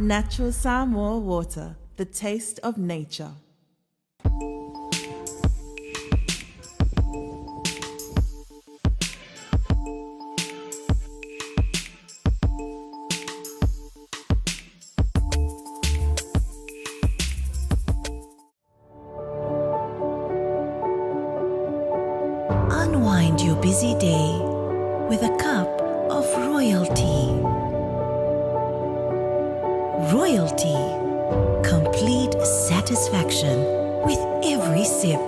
Natural Samoa water, the taste of nature. Unwind your busy day with a cup of royalty. Royalty. Complete satisfaction with every sip.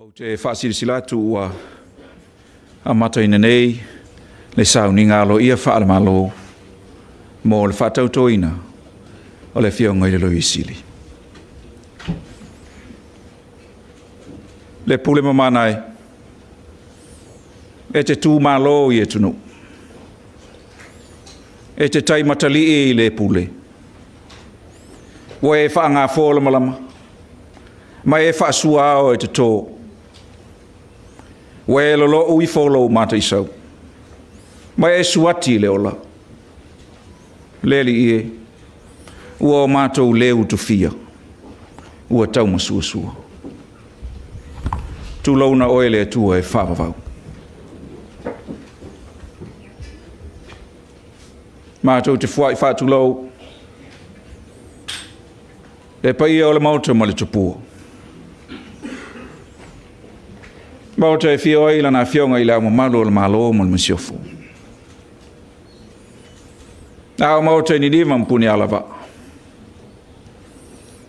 Ou te faasilasila atu ua amataina nei le sauniga aloaia faale-Malo mo le faatautoina o le Afioga i le Loia Sili. Le pule mamana e, e te tumalo i atunuu, e te taimatalii i le pule, ua e faagafoa le malama, ma e faasua ao e toto. Ua e lolou ifo lou mataisau, ma e suati le ola. Le Alii e, ua o matou le utufia, ua taumasuasua. Tulouna oe le Atua e faavavau. Matou te fuai faatulou le paia o le Maota ma le Tupua. Maota e afio ai lana Afioga i le Ao Mamalu o le Malo ma le Masiofo. Ao Maota i Niniva ma Punialavaa.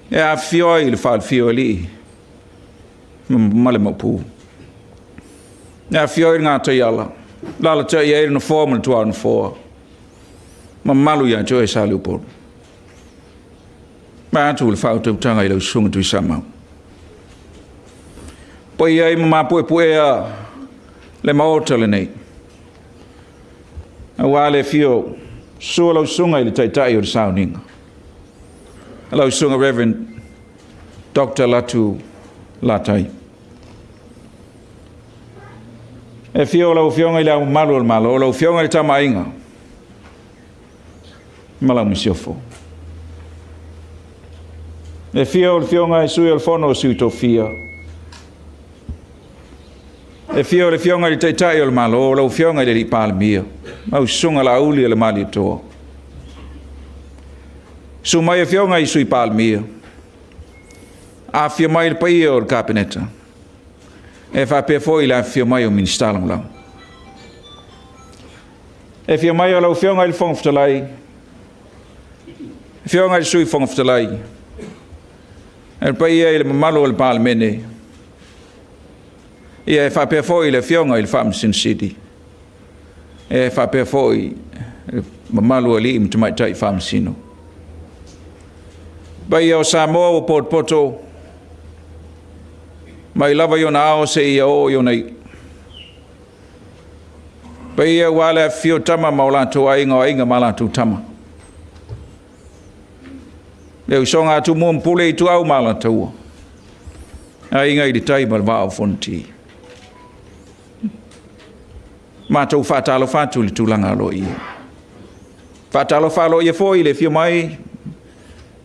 E afifio ai le falefia o alii ma le Maopu. E afifio ai le Gataiala, lalatai ai le Nofoa ma le Tuao Nofoa. Mamalu ia te oe Saleupolu. Vaeatu le faautautaga i lau Susuga Tuisamau. Paia ai ma mapuepuea le Maota lenei, aua le afio, susu o lau Susuga i le Taitai o le Sauniga, lau Susuga Reverend Dr. Latu Latai. E afio lau Afioga i Le Ao Mamalu o le Malo, lau Afioga i le Tama a Aiga ma lau Masiofo. Le afio o le Afioga i le Sui o le Fono a Sui Tofia, le afio o le Afioga i le Taitai o le Malo, lau Afioga i le Palemia, lau Susuga Laauli o le Malietoa. Susu mai Afioga i Sui Palemia, afifio mai le paia o le Kapeneta, e faapea foi le afifio mai o Minisita Lagolago. Le afio mai o lau Afioga i le Fofoga Fetalai, Afioga i le Sui Fofoga Fetalai, le paia i le mamalu o le Palemene, ia e faapea foi le Afioga i le Faamasino Sili, e faapea foi le mamalu o alii ma tamaitai Faamasino. Paia o Samoa ua potopoto mai lava i ona ao seia oo i ona iu. Paia aua le afifio o Tama ma o latou Aiga, o Aiga ma latou Tama. Le usoga a Tumua ma Pule, Ituau ma Alataua, Aiga i le Tai ma le Vaa o Fonoti. Matou faatalofa atu i le tulaga aloaia. Faatalofa aloaia foi i le afio mai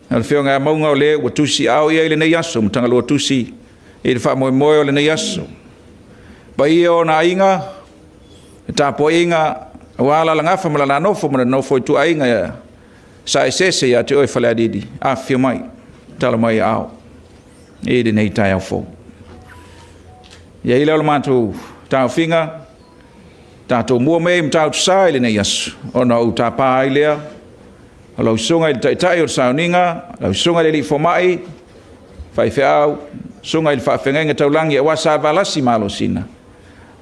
o le Afioga ia Mauga o le ua tusiaao i ai lenei aso ma Tagaloa Tusi i le faamoemoe o lenei aso. Paia o ona aiga, le tapuaiga aua Alalagafa ma le nofo ma le nofo ituaiga sa eseese ia te oe Falealili, afifio mai, tala mai aao i lenei taeao fou. I ai lea o le matou taofiga, tatou mua mea i Matautu Sa i lenei aso, ona ou tapa ai lea o lau susuga i le Taitai o le Sauniga, lau susuga i le Alii Fomai, faifeau, susuga i le Faafeagaiga Taulagi aua Sa Valasi Malosina,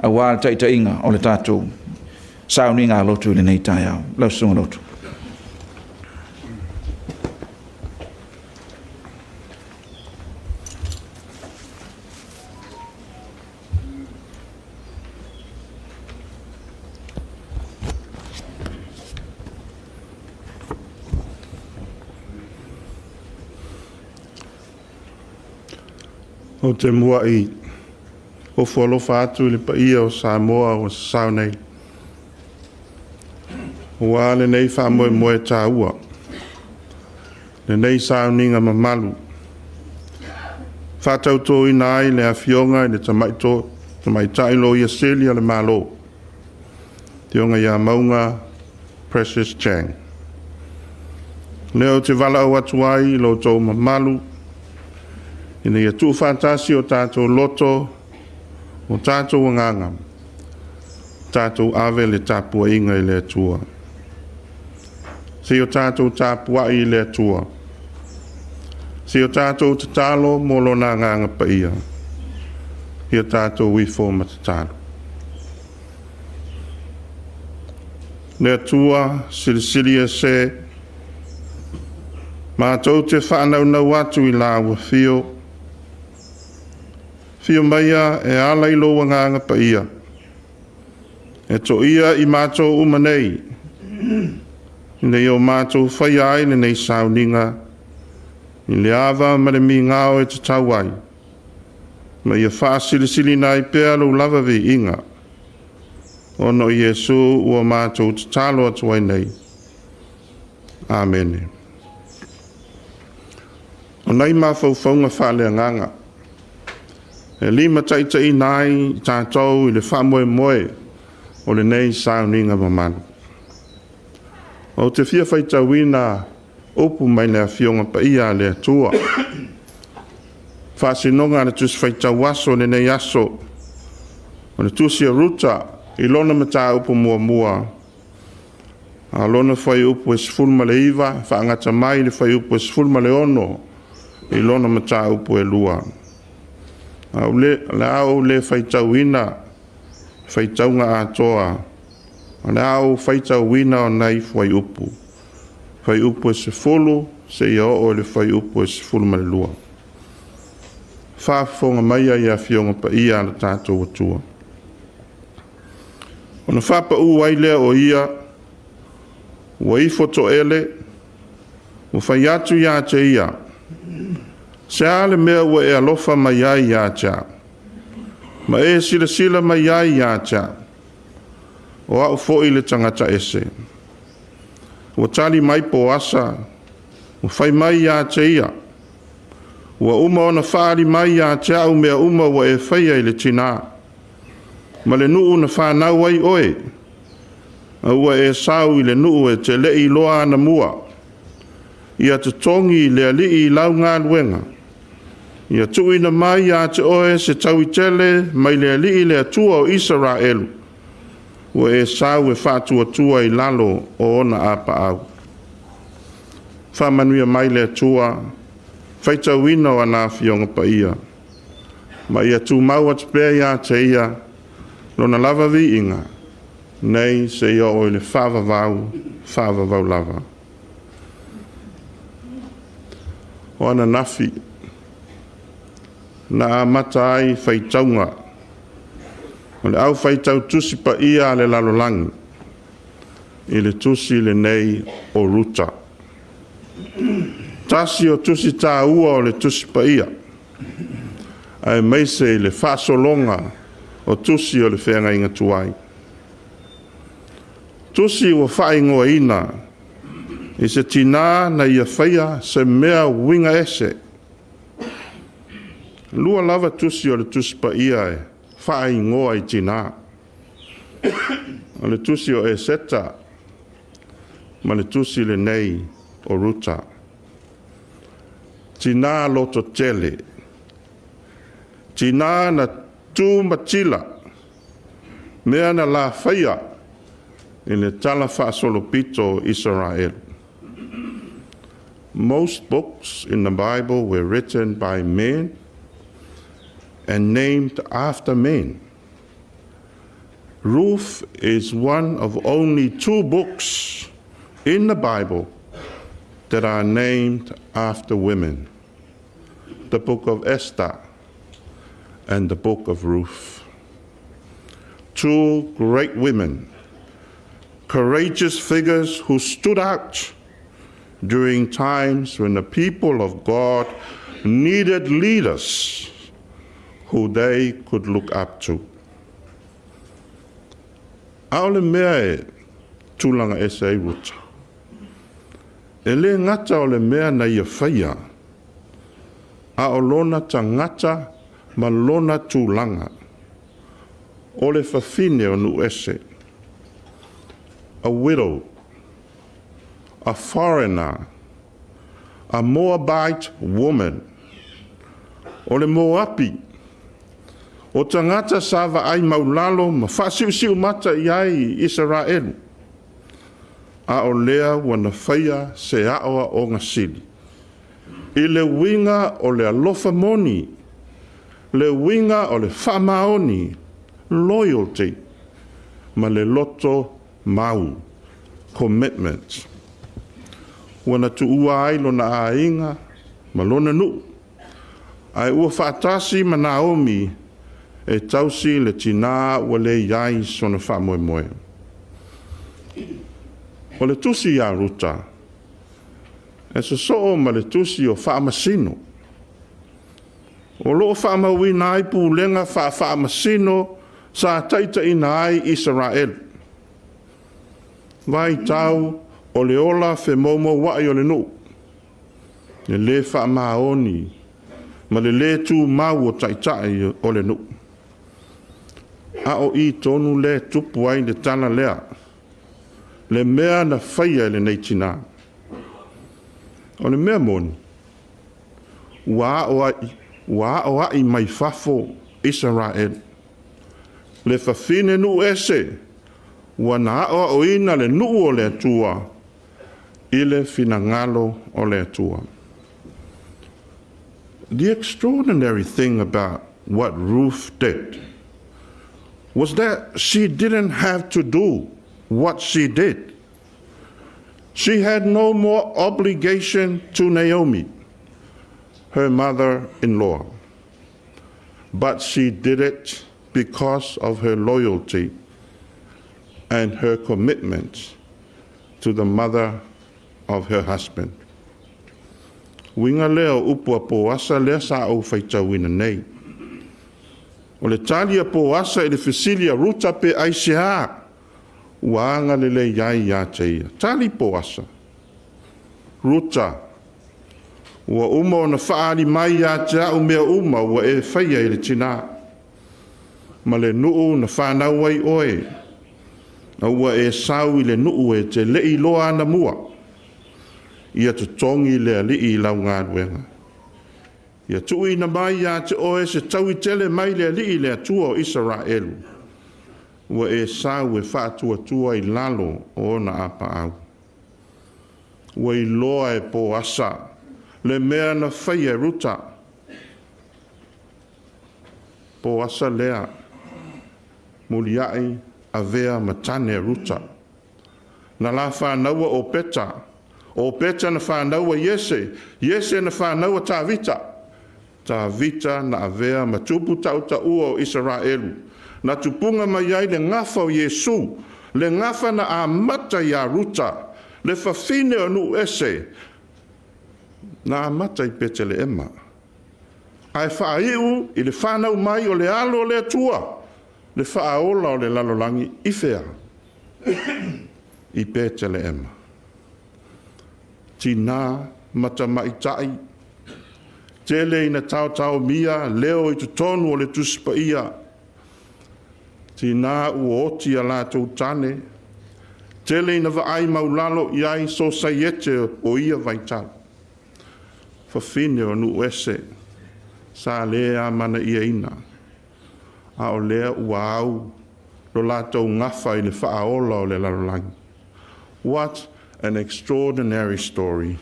aua le taitaiga o le tatou sauniga lotu i lenei taeao. Lau susuga Lotu. Ou te muai ofo alofa atu i le paia o Samoa ua sasao nei, aua lenei faamoemoe taua, lenei sauniga mamalu, e faatautoina ai le Afioga i le Tamaitai Loia Sili a le Malo, Afioga ia Mauga Precious Chang. O lea ou te valaau atu ai i lo outou mamalu, ina ia tuufaatasi o tatou loto, o tatou agaga, tatou ave le tapuaiga i le Atua. Se i o tatou tapuai i le Atua. Se i o tatou tatalo mo Lona Agaga Paia. Ia tatou ifo ma tatalo. Le Atua Silisili Ese, matou te faanaunau atu i Lau afio, afio maia e ala i lou Agaga Paia, e toia i matou uma nei, ina ia o matou faia ai lenei sauniga i le ava ma le migao e tatau ai, ma ia faasilisiliina ai pea lou lava viiga, ona o Iesu ua matou tatalo atu ai nei. Amene. O nai mafaufauga faaleagaga e limataitaiina ai i tatou i le faamoemoe o lenei sauniga mamalu. Ou te fia faitauina upu mai le Afioga Paia a le Atua. Faasinoga a le Tusi Faitau Aso i lenei aso, o le Tusi a Ruta i lona mataupu muamua, a o lona fuaiupu e 19 faagata mai i le fuaiupu e 16 i lona mataupu e 2. O le a ou le faitauina faitauga atoa, o le a ou faitauina nai fuaiupu, fuaiupu e 10, Seia oo i le fuaiupu e 12. Faafofoga maia i Afioga Paia a le tatou Atua. Ona faapau ai lea o ia, ua ifo toele, ua fai atu ia te ia, Se a le mea ua e alofa mai ai ia te au, ma e silasila mai ai ia te au, o au foi le tagata ese. Ua tali mai Poasa, ua fai mai ia te ia, Ua uma ona faaali mai ia te au mea uma ua e faia i le tinā, ma le nuu na fanau ai oe, a ua e sau i le nuu e te le i iloa anamua. Ia totogi le Alii i lau galuega, ia tuuina mai ia te oe se taui tele mai le Alii le Atua o Isaraelu, ua e sau e faatuatua i lalo o ona apaau. Faamanuia mai le Atua, faitauina o ana Afioga Paia, ma ia tumau atu pea ia te ia lona lava viiga, nei seia oo i le faavavau, faavavau lava. O ananafi na amata ai faitauga o le au faitau Tusi Paia a le lalolagi i le tusi lenei o Ruta. Tasi o tusi taua o le Tusi Paia, aemaise i le faasologa o tusi o le Feagaiga Tuai. Tusi ua faaigoaina i se tinā na ia faia se mea uiga ese. Lua lava tusi o le Tusi Paia e faaigoa i tinā. O le tusi o Eseta ma le tusi lenei o Ruta. Tinā loto tele, tinā na tu matila, mea na lafaia i le tala faasolopito o Isaraelu. Most books in the Bible were written by men and named after men. Ruth is one of only two books in the Bible that are named after women: the book of Esther and the book of Ruth. Two great women, courageous figures who stood out during times when the people of God needed leaders who they could look up to. A o le mea e tulaga ese ai Ruta, e le gata o le mea na ia faia, a o lona tagata ma lona tulaga, o le fafine o nuu ese, a widow, a foreigner, a Moabite woman. O le Moapi, o tagata sa vaai maulalo ma faasiusiu mata i ai Isaraelu. A o lea ua na faia se aoaoga sili. I le uiga o le alofa moni, le uiga o le faamaoni, loyalty, ma le loto mau, commitment. Ua na tuua ai lona aiga ma lona nuu. Ae ua faatasi ma Naomi e tausi le tinā ua le i ai sona faamoemoe. O le tusi ia Ruta, e sosoo ma le tusi o Faamasino. O lo o faamauina ai pulega faafaamasino sa taitaiina ai Isaraelu. Vaitau o le ola femoumouai o le nuu, le le faamaoni ma le le tumau o taitai o le nuu. A o i tonu le tupu ai le tala lea, le mea na faia e lenei tinā. O le mea moni, ua aoai mai fafo Isaraelu. Le fafine nuu ese, ua na aoaoina le nuu o le Atua i le finagalo o le Atua. The extraordinary thing about what Ruth did was that she didn't have to do what she did. She had no more obligation to Naomi, her mother in law, but she did it because of her loyalty and her commitment to the mother of her husband. Uiga lea o upu a Poasa lea sa ou faitauina nei. O le tali a Poasa i le fesili a Ruta pe aisea ua agalelei ai ia te ia. Tali Poasa, Ruta, ua uma ona faaali mai ia te au mea uma ua e faia i le tinā, ma le nuu na fanau ai oe, a ua e sau i le nuu e te le i iloa anamua, ia totogi le Alii i lau galuega. Ia tuuina mai ia te oe se taui tele mai le Alii le Atua o Isaraelu, ua e sau e faatuatua i lalo o ona apaau. Ua iloa e Poasa le mea na faia e Ruta. Poasa lea, muliai avea ma tane Ruta. Na la whānaua o Peta, o Peta na whānaua Iese, Iese na whānaua Tavita. Tavita na avea ma tupu tautaua o Isaraelu. Na tupuga mai ai le gafa o Iesu, le gafa na amata ia Ruta, le fafine o nuu ese, na amata i Peteleema. Ae faaiu i le whanau mai o le alo o le Atua, le faaola o le lalolagi i fea? I Peteleema. Tinā ma tamaitai, tele ina taotaomia leo i totonu o le Tusi Paia, tinā ua oti a latou tane, tele ina vaai maulalo i ai sosaiete o ia vaitau. Fafine o nuu ese, sa le amanaiaina, a o lea ua au lo latou gafa i le faaola o le lalolagi. What an extraordinary story.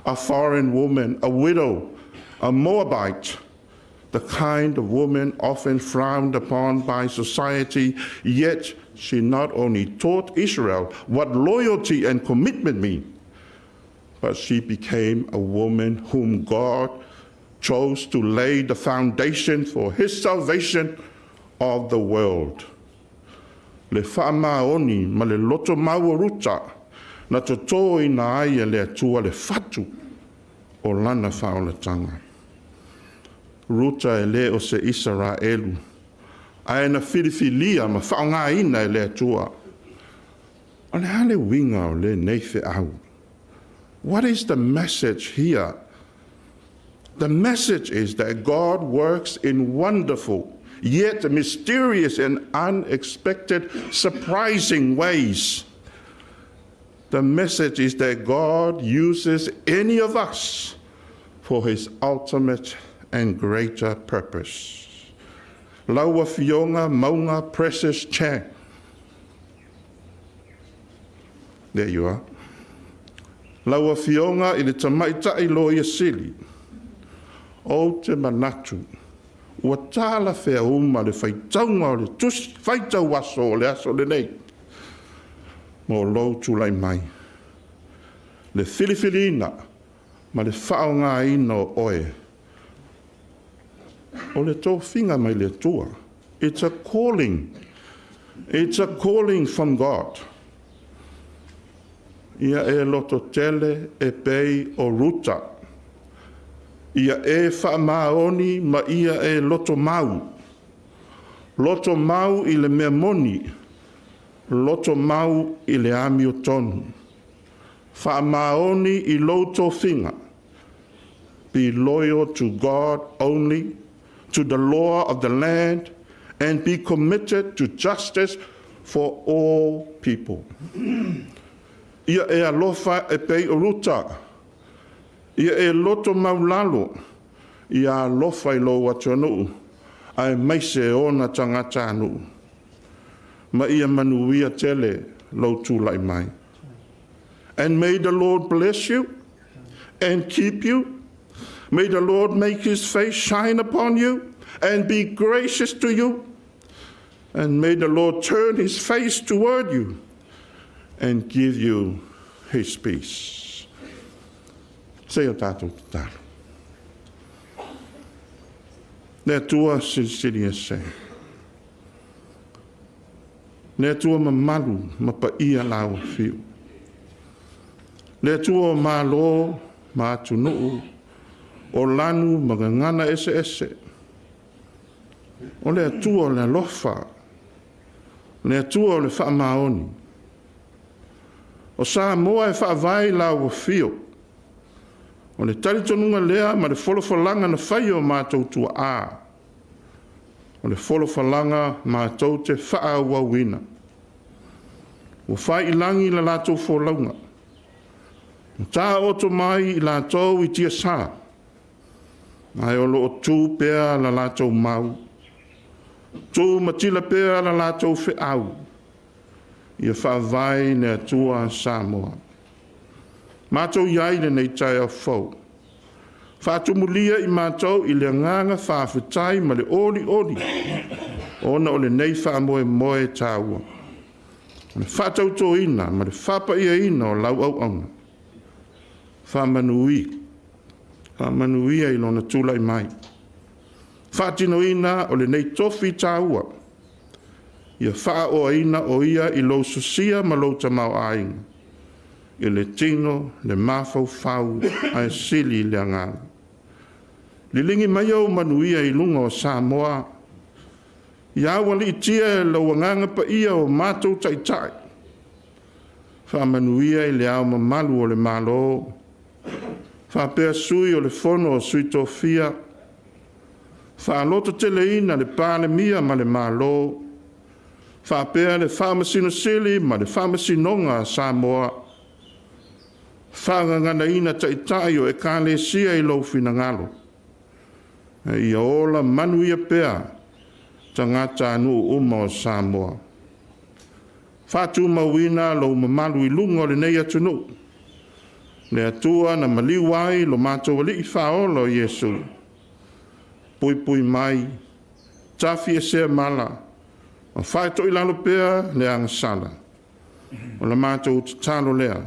A foreign woman, a widow, a Moabite, the kind of woman often frowned upon by society, yet she not only taught Israel what loyalty and commitment mean, but she became a woman whom God chose to lay the foundation for his salvation of the world. Le faamaoni ma le loto mau o Ruta, na totoina ai e le Atua le fatu o lana faaolataga. Ruta e le o se Isaraelu, ae na filifilia ma faaaogaina e le Atua. O le a le uiga o lenei feau? What is the message here? The message is that God works in wonderful, yet mysterious and unexpected, surprising ways. The message is that God uses any of us for his ultimate and greater purpose. Lau Afioga Mauga Precious Chang. There you are. Lau Afioga i le Tamaitai Loia Sili, ou te manatu, ua talafea uma le faitauga o le tusi faitau aso o le aso lenei, mo lou tulai mai. Le filifiliina ma le faaaogaina o oe. O le tofiga mai le Atua. It's a calling. It's a calling from God. Ia e lototele e pei o Ruta. Ia e faamaoni ma ia e loto mau. Loto mau i le mea moni. Loto mau i le amiotonu. Faamaoni i lou tofiga. Be loyal to God only, to the law of the land, and be committed to justice for all people. Ia e alofa e pei o Ruta. Ia e loto maulalo. Ia alofa i lou atunuu. Aemaise ona tagatanuu. Ma ia manuia tele lou tulai mai. And may the Lord bless you and keep you. May the Lord make his face shine upon you and be gracious to you. And may the Lord turn his face toward you and give you His peace. Se i o tatou tatalo. Le Atua Silisili Ese, le Atua mamalu ma paia lau Afio, le Atua o malo ma atunuu, o lanu ma gagana eseese, o le Atua o le alofa, le Atua o le faamaoni. O Samoa e faavae i lau afio, o le talitonuga lea ma le folafolaga na fai e o matou tuaa, o le folafolaga matou te faaauauina. Ua fai i lagi la latou folauga, ua taoto mai i latou i tiasa, ae o lo o tu pea la latou mau, tu matila pea la latou feau, ia faavae i le Atua Samoa. Matou i ai i lenei taeao fou, faatumulia i matou i le agaga faafetai ma le olioli ona o lenei faamoemoe taua, o le faatautoina ma le faapaiaina o lau auauna. Faamanuia i lona tulai mai, faatinoina o lenei tofi taua, ia faaoaina o ia i lou sosia ma lou tamaoaiga, i le tino, le mafaufau ae sili le agaga. Liligi mai ou manuia i luga o Samoa, ia aualiitia e lou Agaga Paia o matou Taitai, faamanuia i Le Ao Mamalu o le Malo, faapea Sui o le Fono a Sui Tofia, faalototeleina le Palemia ma le Malo, faapea le Faamasino Sili ma le Faamasinoga a Samoa, faagaganaina Taitai o Ekalesia i lou finagalo, a ia ola manuia pea tagatanuu uma o Samoa. Faatumauina lou mamalu i luga o lenei atunuu, le Atua na maliu ai lo matou Alii Faaola o Iesu, puipui mai, tafiesea mala, ma faitoilalo pea le agasala. O le matou tatalo lea,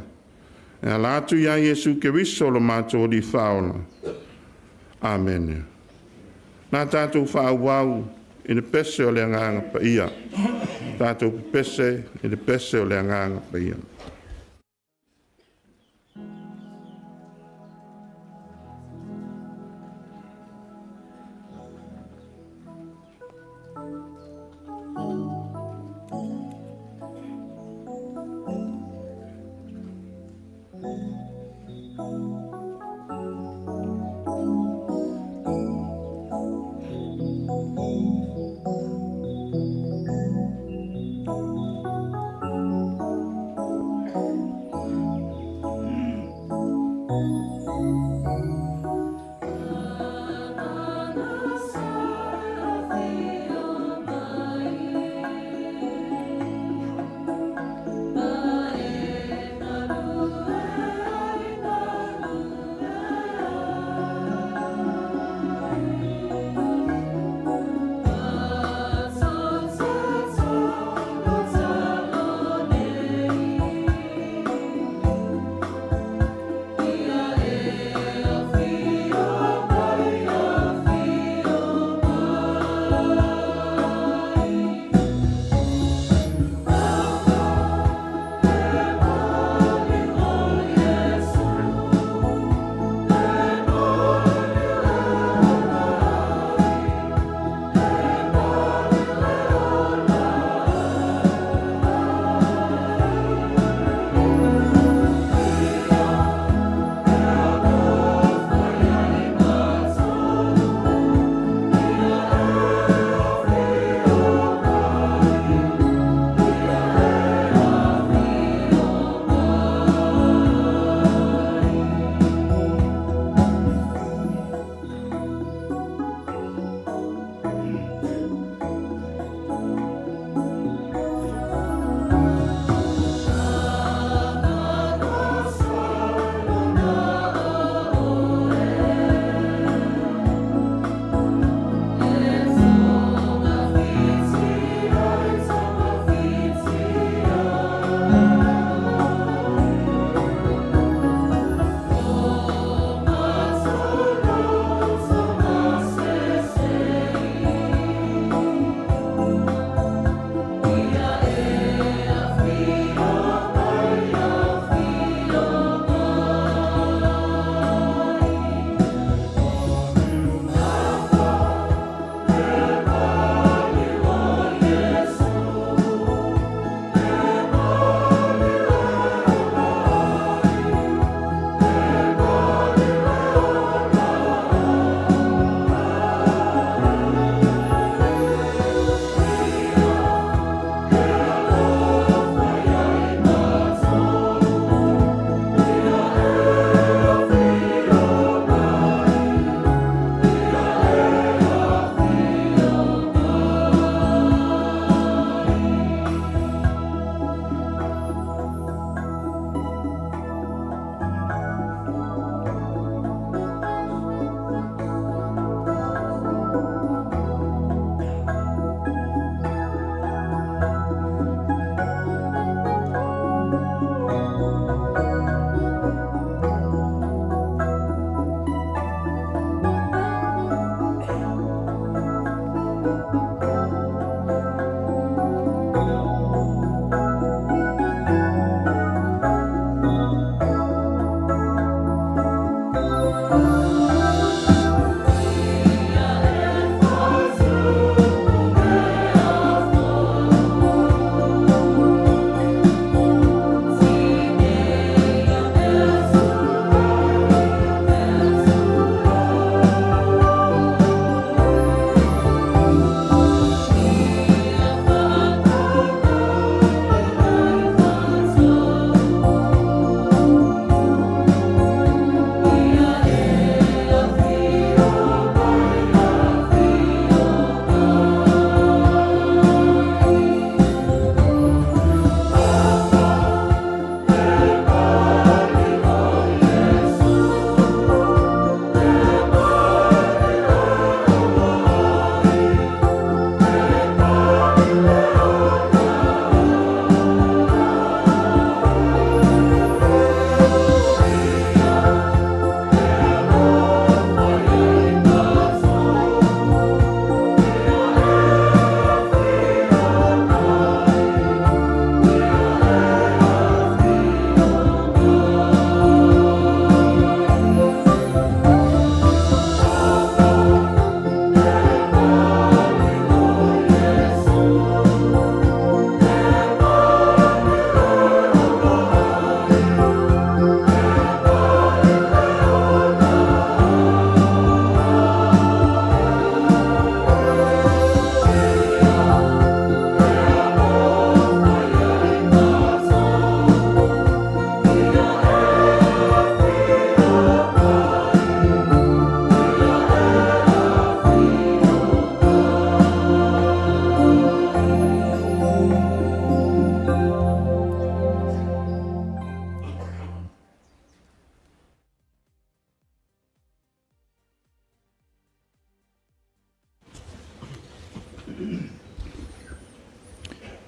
e ala atu ia Iesu Keriso lo matou Alii Faaola. Amene. O le a tatou faaauau i le pese o le Agaga Paia. Tatou pepese i le pese o le Agaga Paia.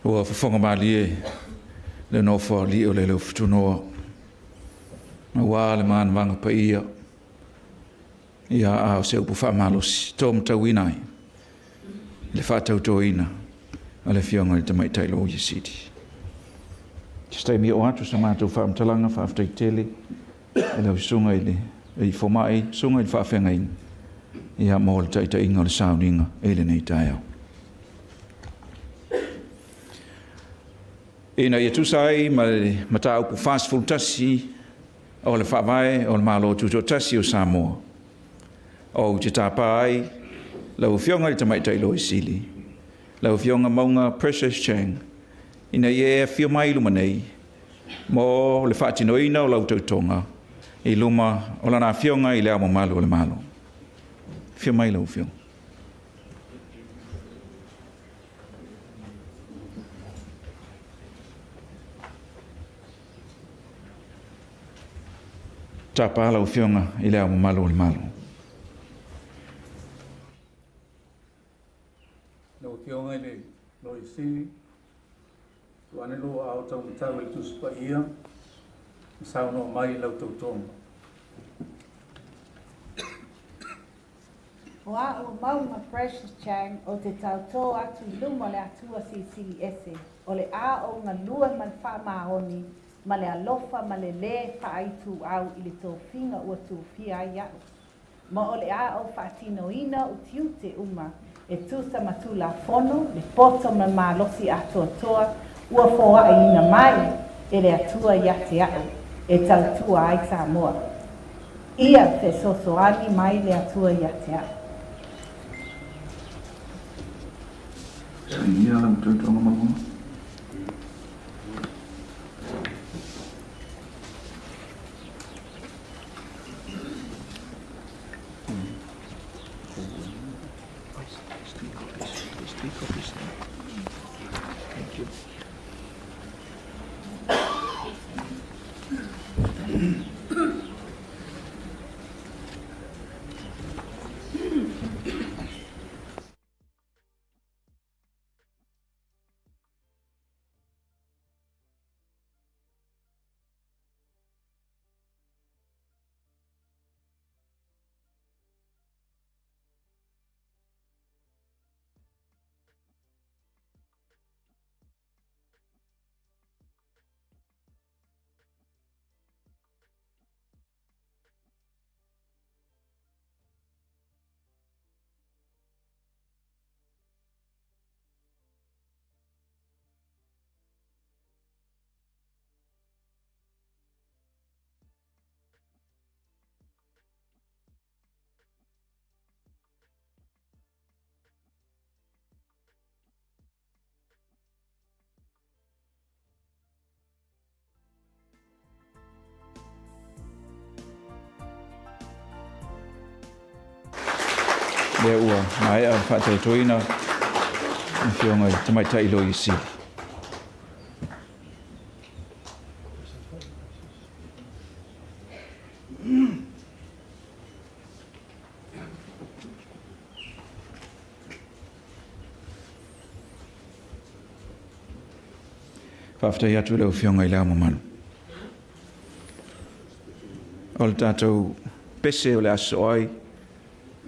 Ua fofoga malie le nofo alii o le Leufutunoa, aua le manavaga paia, ia a o se upu faamalosi, to matauina ai le faatautoina a le Afioga i le Tamaitai Loia Sili. Se taimi oo atu sa matou faamatalaga, faafetai tele i lau susuga i le alii fomai, susuga i le faafeagaiga, ia mo le taitaiga o le sauniga i lenei taeao. Ina ia tusa ai ma le mataupu 41 o le Faavae o le Malo Tutoatasi o Samoa, ou te tapa ai lau Afioga i le Tamaitai Loia Sili, lau Afioga Mauga Precious Chang, ina ia e afio mai i luma nei mo le faatinoina o lau tautoga i luma o Lana Afioga i Le Ao Mamalu o le Malo. Afio mai lau Afioga. Tapa lau Afioga i Le Ao Mamalu o le Malo. Lau Afioga i le Loia Sili, tuu ane lou aao taumatau i le Tusi Paia ma saunoa mai i lau tautoga. O a'u o Mauga Precious Chang ou te tautō atu i luma o le Atua Silisili Ese, o le a ou galue ma le faamaoni ma le alofa ma le lē faaituau i le tofiga ua tofia ai a'u, ma o le a ou faatinoina ou tiute uma e tusa ma Tulafono, le poto ma le malosi atoatoa ua foaʻiina mai e le Atua ia te a'u e tautua ai Samoa. Ia fesoasoani mai le Atua ia te a'u. Sainia lau tautoga mauga. Lea ua maea le faatautoina Afioga i le Tamaitai Loia Sili. Faafetai atu i lau Afioga i Le Ao Mamalu. O le tatou pese o le aso ai,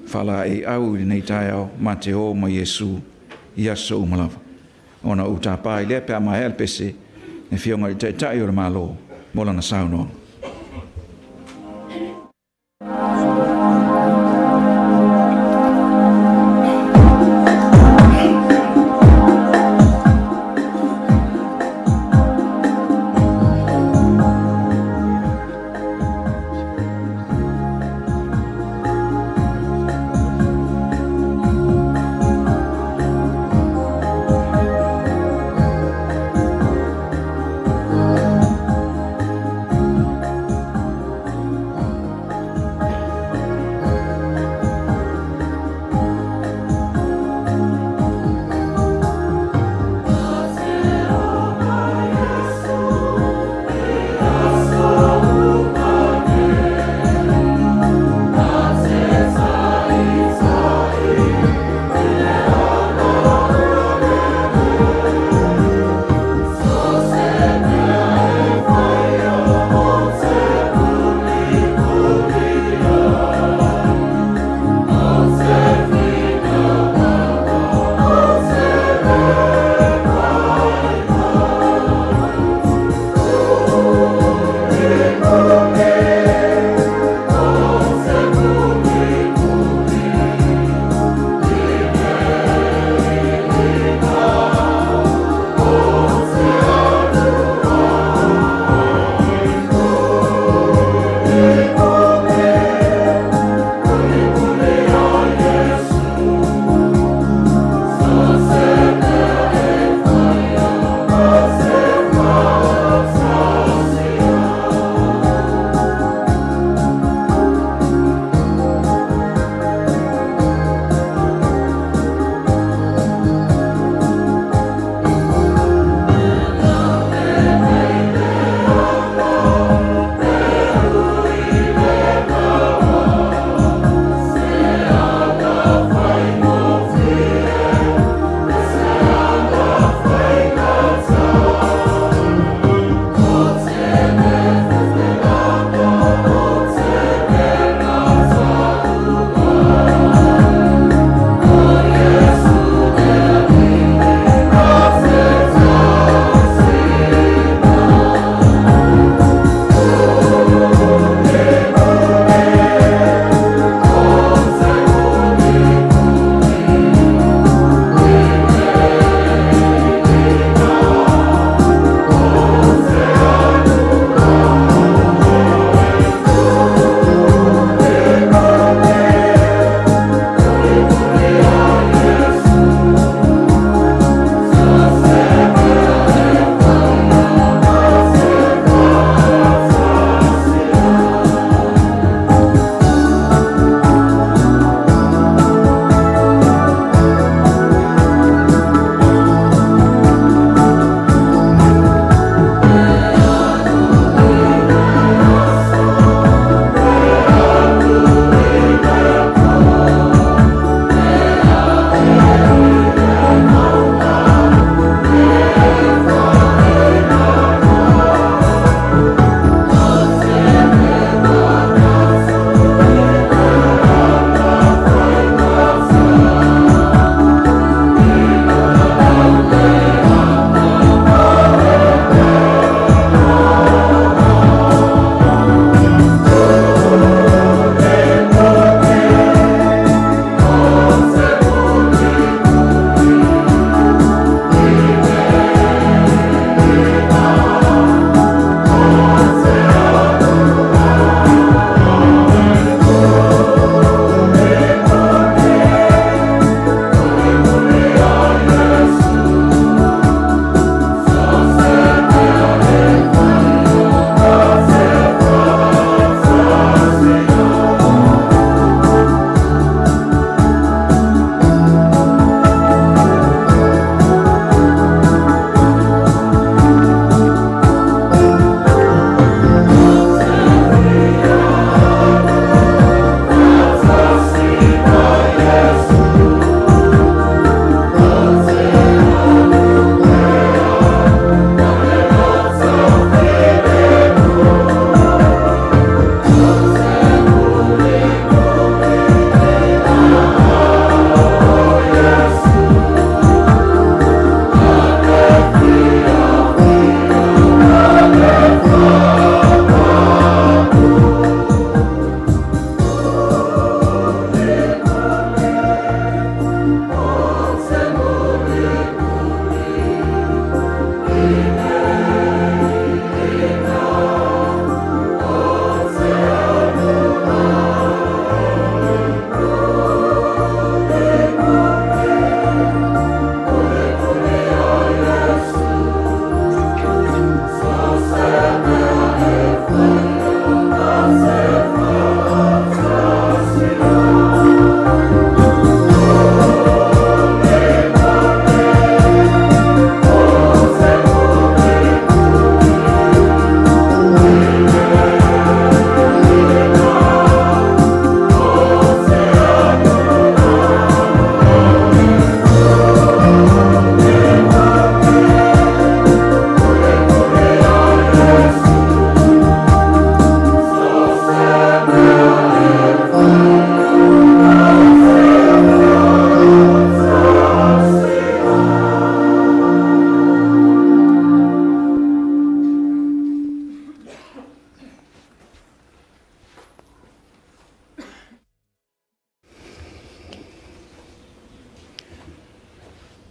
faalaeiau i lenei taeao, ma te o ma Iesu i aso uma lava. Ona ou tapa ai lea pe a maea le pese, le Afioga i le Taitai o le Malo mo lana saunoaga.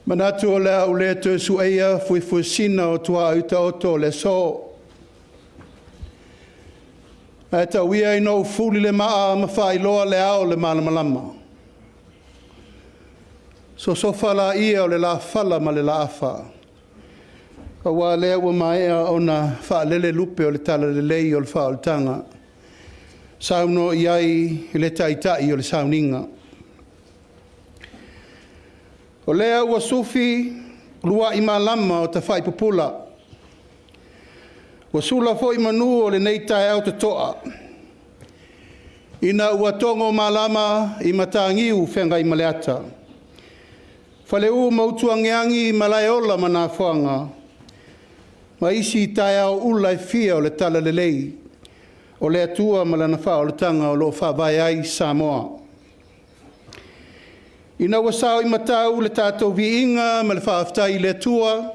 Manatu o le a ou le toe sueia fuefuesina o tuaoi taoto o le aso. Ae tau ia ina ou fuli le maa ma faailoa le ao o le malamalama. Sosofa laia o le lafala ma le laafa, aua o lea ua maea ona faalele lupe o le talalelei o le faaolataga, saunoa i ai le Taitai o le sauniga. O lea ua sufi luai malama o tafaipupula, ua sula foi manu o lenei taeao totoa, ina ua togo malama i mataniu Feagaimaleata, Faleu ma Utuagiagi Malaeola ma Nafoga ma isi taeao ula e fia o le talalelei o le Atua ma Lana faaolataga o lo o faavae ai Samoa. Ina ua sao i matau le tatou viiga ma le faafetai i le Atua,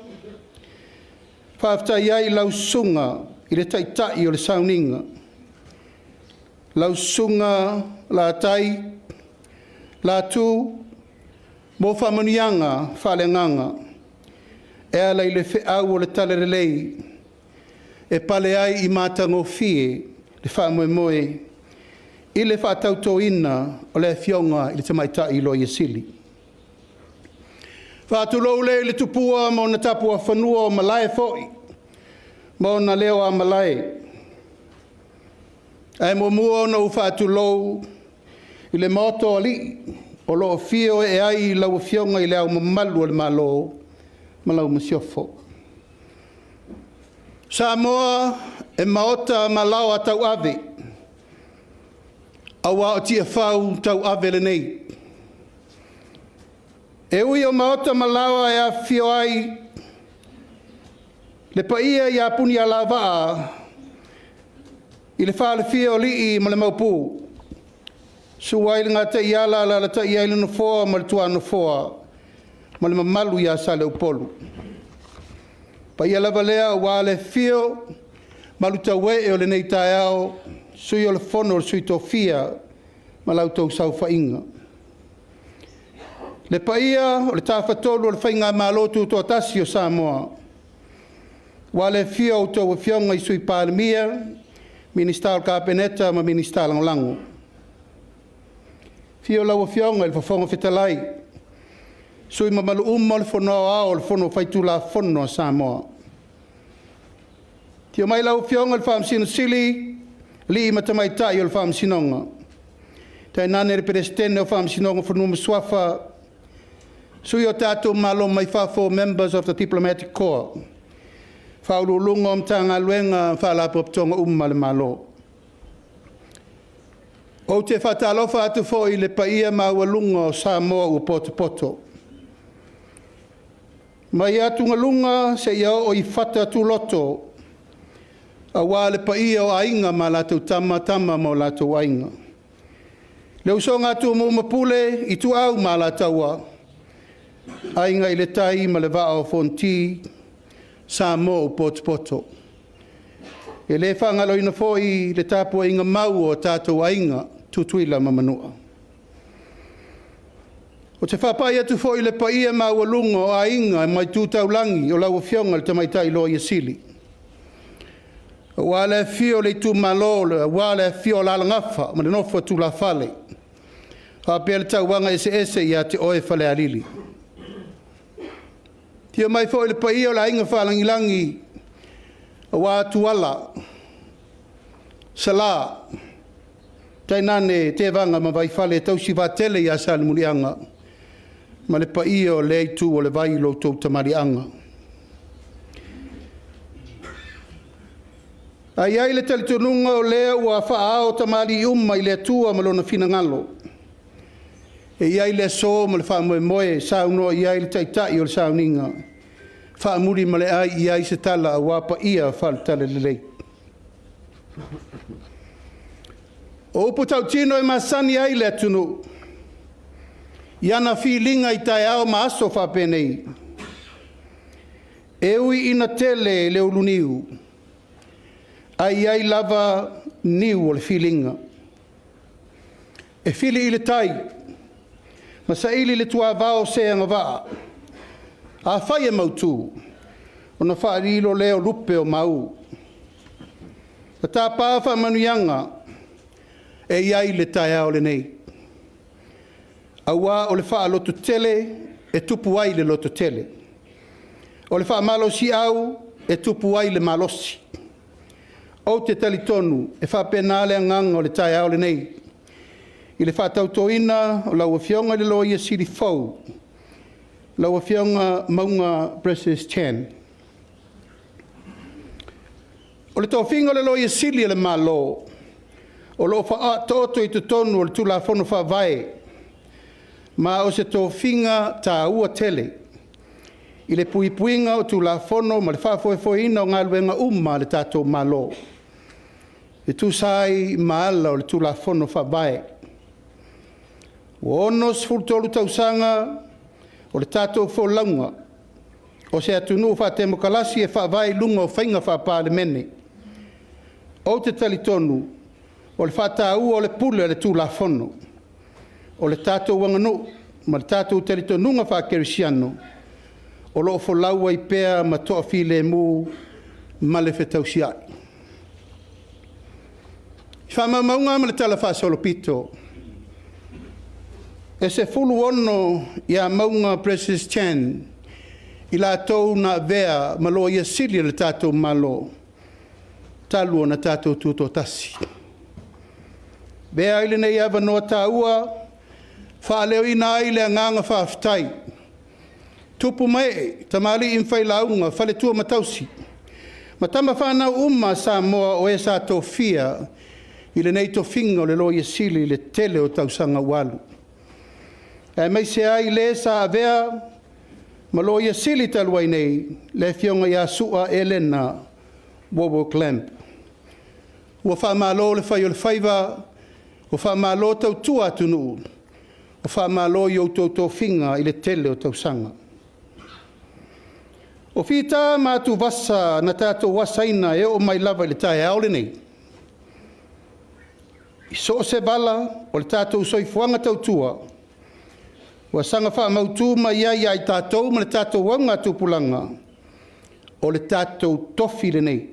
faafetai ai i lau Susuga i le Taitai o le Sauniga, lau Susuga Latai Latu mo faamanuiaga faaleagaga e ala i le feau o le talalelei e pale ai i matagofie le faamoemoe i le faatautoina o le Afioga i le Tamaitai Loia Sili. Faatulou lea i le tupua ma ona tapuafanua o malae foi ma ona leo a malae. Ae muamua ona ou faatulou i le Maota o Alii o lo o afio ee ai lau Afioga i Le Ao Mamalu o le Malo ma lau Masiofo. Samoa e maota ma laoa tauave, aua o Tiafau tauave lenei. E ui o maota ma laoa e afifio ai le paia ia Punialavaa i le falefia o Alii ma le Maopu, susu ai le Gataiala, alaalatai ai le Nofoa ma le Tuanofoa ma le mamalu ia Saleupolu. O paia lava lea aua le afio o Malutauee o lenei taeao, Sui o le Fono a Sui Tofia ma la outou saofaiga. Le paia o le Tafatolu o le Faigamalo Tutoatasi o Samoa, aua le afio o a outou Afioga i Sui Palemia, Minisita o le Kapeneta ma Minisita Lagolago. Afio lau Afioga i le Fofoga Fetalai, sui usufono mamalu uma o le Fono Aoao o le Fono Faitulafono a Samoa. Afio mai lau Afioga i le Faamasino Sili, alii ma tamaitai o le Faamasinoga, tainane le Peresetene o Faamasinoga o Fanua ma Suafa, sui o tatou Malo mai fafo, members of the Diplomatic Corps, Ofisa Sili o Pulega o Matagaluega ma Faalapotopotoga uma a le Malo. Ou te faatalofa atu foi i le paia maualuga o Samoa ua potopoto, mai atugaluga seia oo i fata tuloto, aua le paia o Aiga ma latou Tama, Tama ma o latou Aiga, le usoga a Tumua ma Pule, Ituau ma Alataua, Aiga i le Tai ma le Vaa o Fonoti, Samoa ua potopoto. E le faagaloina foi le tapuaiga mau a o tatou aiga, Tutuila ma Manua. Ou te faapai atu foi i le paia maualuga o aiga ma itu taulagi o lau Afioga i le Tamaitai Loia Sili, aua le afio o le itumalo aua le afio o Alalagafa ma le nofo a tulafale, faapea le tauvaga eseese ia te oe Falealili. Afio mai foi le paia o le Aiga Faalagilagi aua Tuala, Sala, tainane Tevaga ma Vaifale e tausi vaatele ia Salemuliaga ma le paia o lea itu o le vai i lo outou tamaliiaga. Ae i ai le talitonuga o lea ua faaao tamalii uma i le Atua ma Lona finagalo, e i ai le aso ma le faamoemoe e saunoa i ai le Taitai o le sauniga, faamuli ma le ai i ai se tala aua paia faale-Talalelei. O upu tautino e masani ai le atunuu i ana filiga i taeao ma aso faapenei, e ui ina tele le uluniu, ae i ai lava niu o le filiga. E fili i le tai ma saili i le tuavao se agavaa. Afai e mautu, ona faalilo lea o lupe o mau. Na tapa faamanuiaga e i ai le taeao lenei, aua o le faalototele e tupu ai le lototele, o le faamalosiau e tupu ai le malosi. Ou te talitonu e faapena le agaga o le taeao lenei i le faatautoina o lau Afioga i le Loia Sili fou, lau Afioga Mauga Precious Chen. O le tofiga o le Loia Sili a le Malo, o lo o faataoto i totonu o le Tulafono Faavae, ma o se tofiga taua tele i le puipuiga o Tulafono ma le faafoefoeina o galuega uma a le tatou Malo e tusa ai ma ala o le Tulafono Faavae. Ua 63 tausaga o le tatou folauga o se atunuu faatemokarasi e faavae i luga o faiga faa-Palemene. Ou te talitonu o le faataua o le pule o le Tulafono, o le tatou aganuu ma le tatou talitonuga faakerisiano, o lo o folau ai pea ma toafilemu ma le fetausiai. I faamaumauga ma le talafaasolopito, e 16 ia Mauga Precious Chen i latou na avea ma Loia Sili a le tatou Malo talu ona tatou tutoatasi. Avea ai lenei avanoa taua e faaleoina ai le agaga faafetai, tupu ma ee, tamalii ma failauga, faletua ma tausi, ma tama fanau uma a Samoa o e sa tofia i lenei tofiga o le Loia Sili i le tele o tausaga ua alu, aemaise ai le sa avea ma Loia Sili talu ai nei, le Afioga ia Su'a Elena Wawok Lamb. Ua faamalo le fai o le faiva, ua faamalo tautua atunuu, ua faamalo i outou tofiga i le tele o tausaga. O fita ma atuvasa na tatou asaina e oo mai lava i le taeao lenei, i so o se vala o le tatou soifuaga tautua, ua saga faamautu mai ai ia i tatou ma le tatou augatupulaga, o le tatou tofi lenei,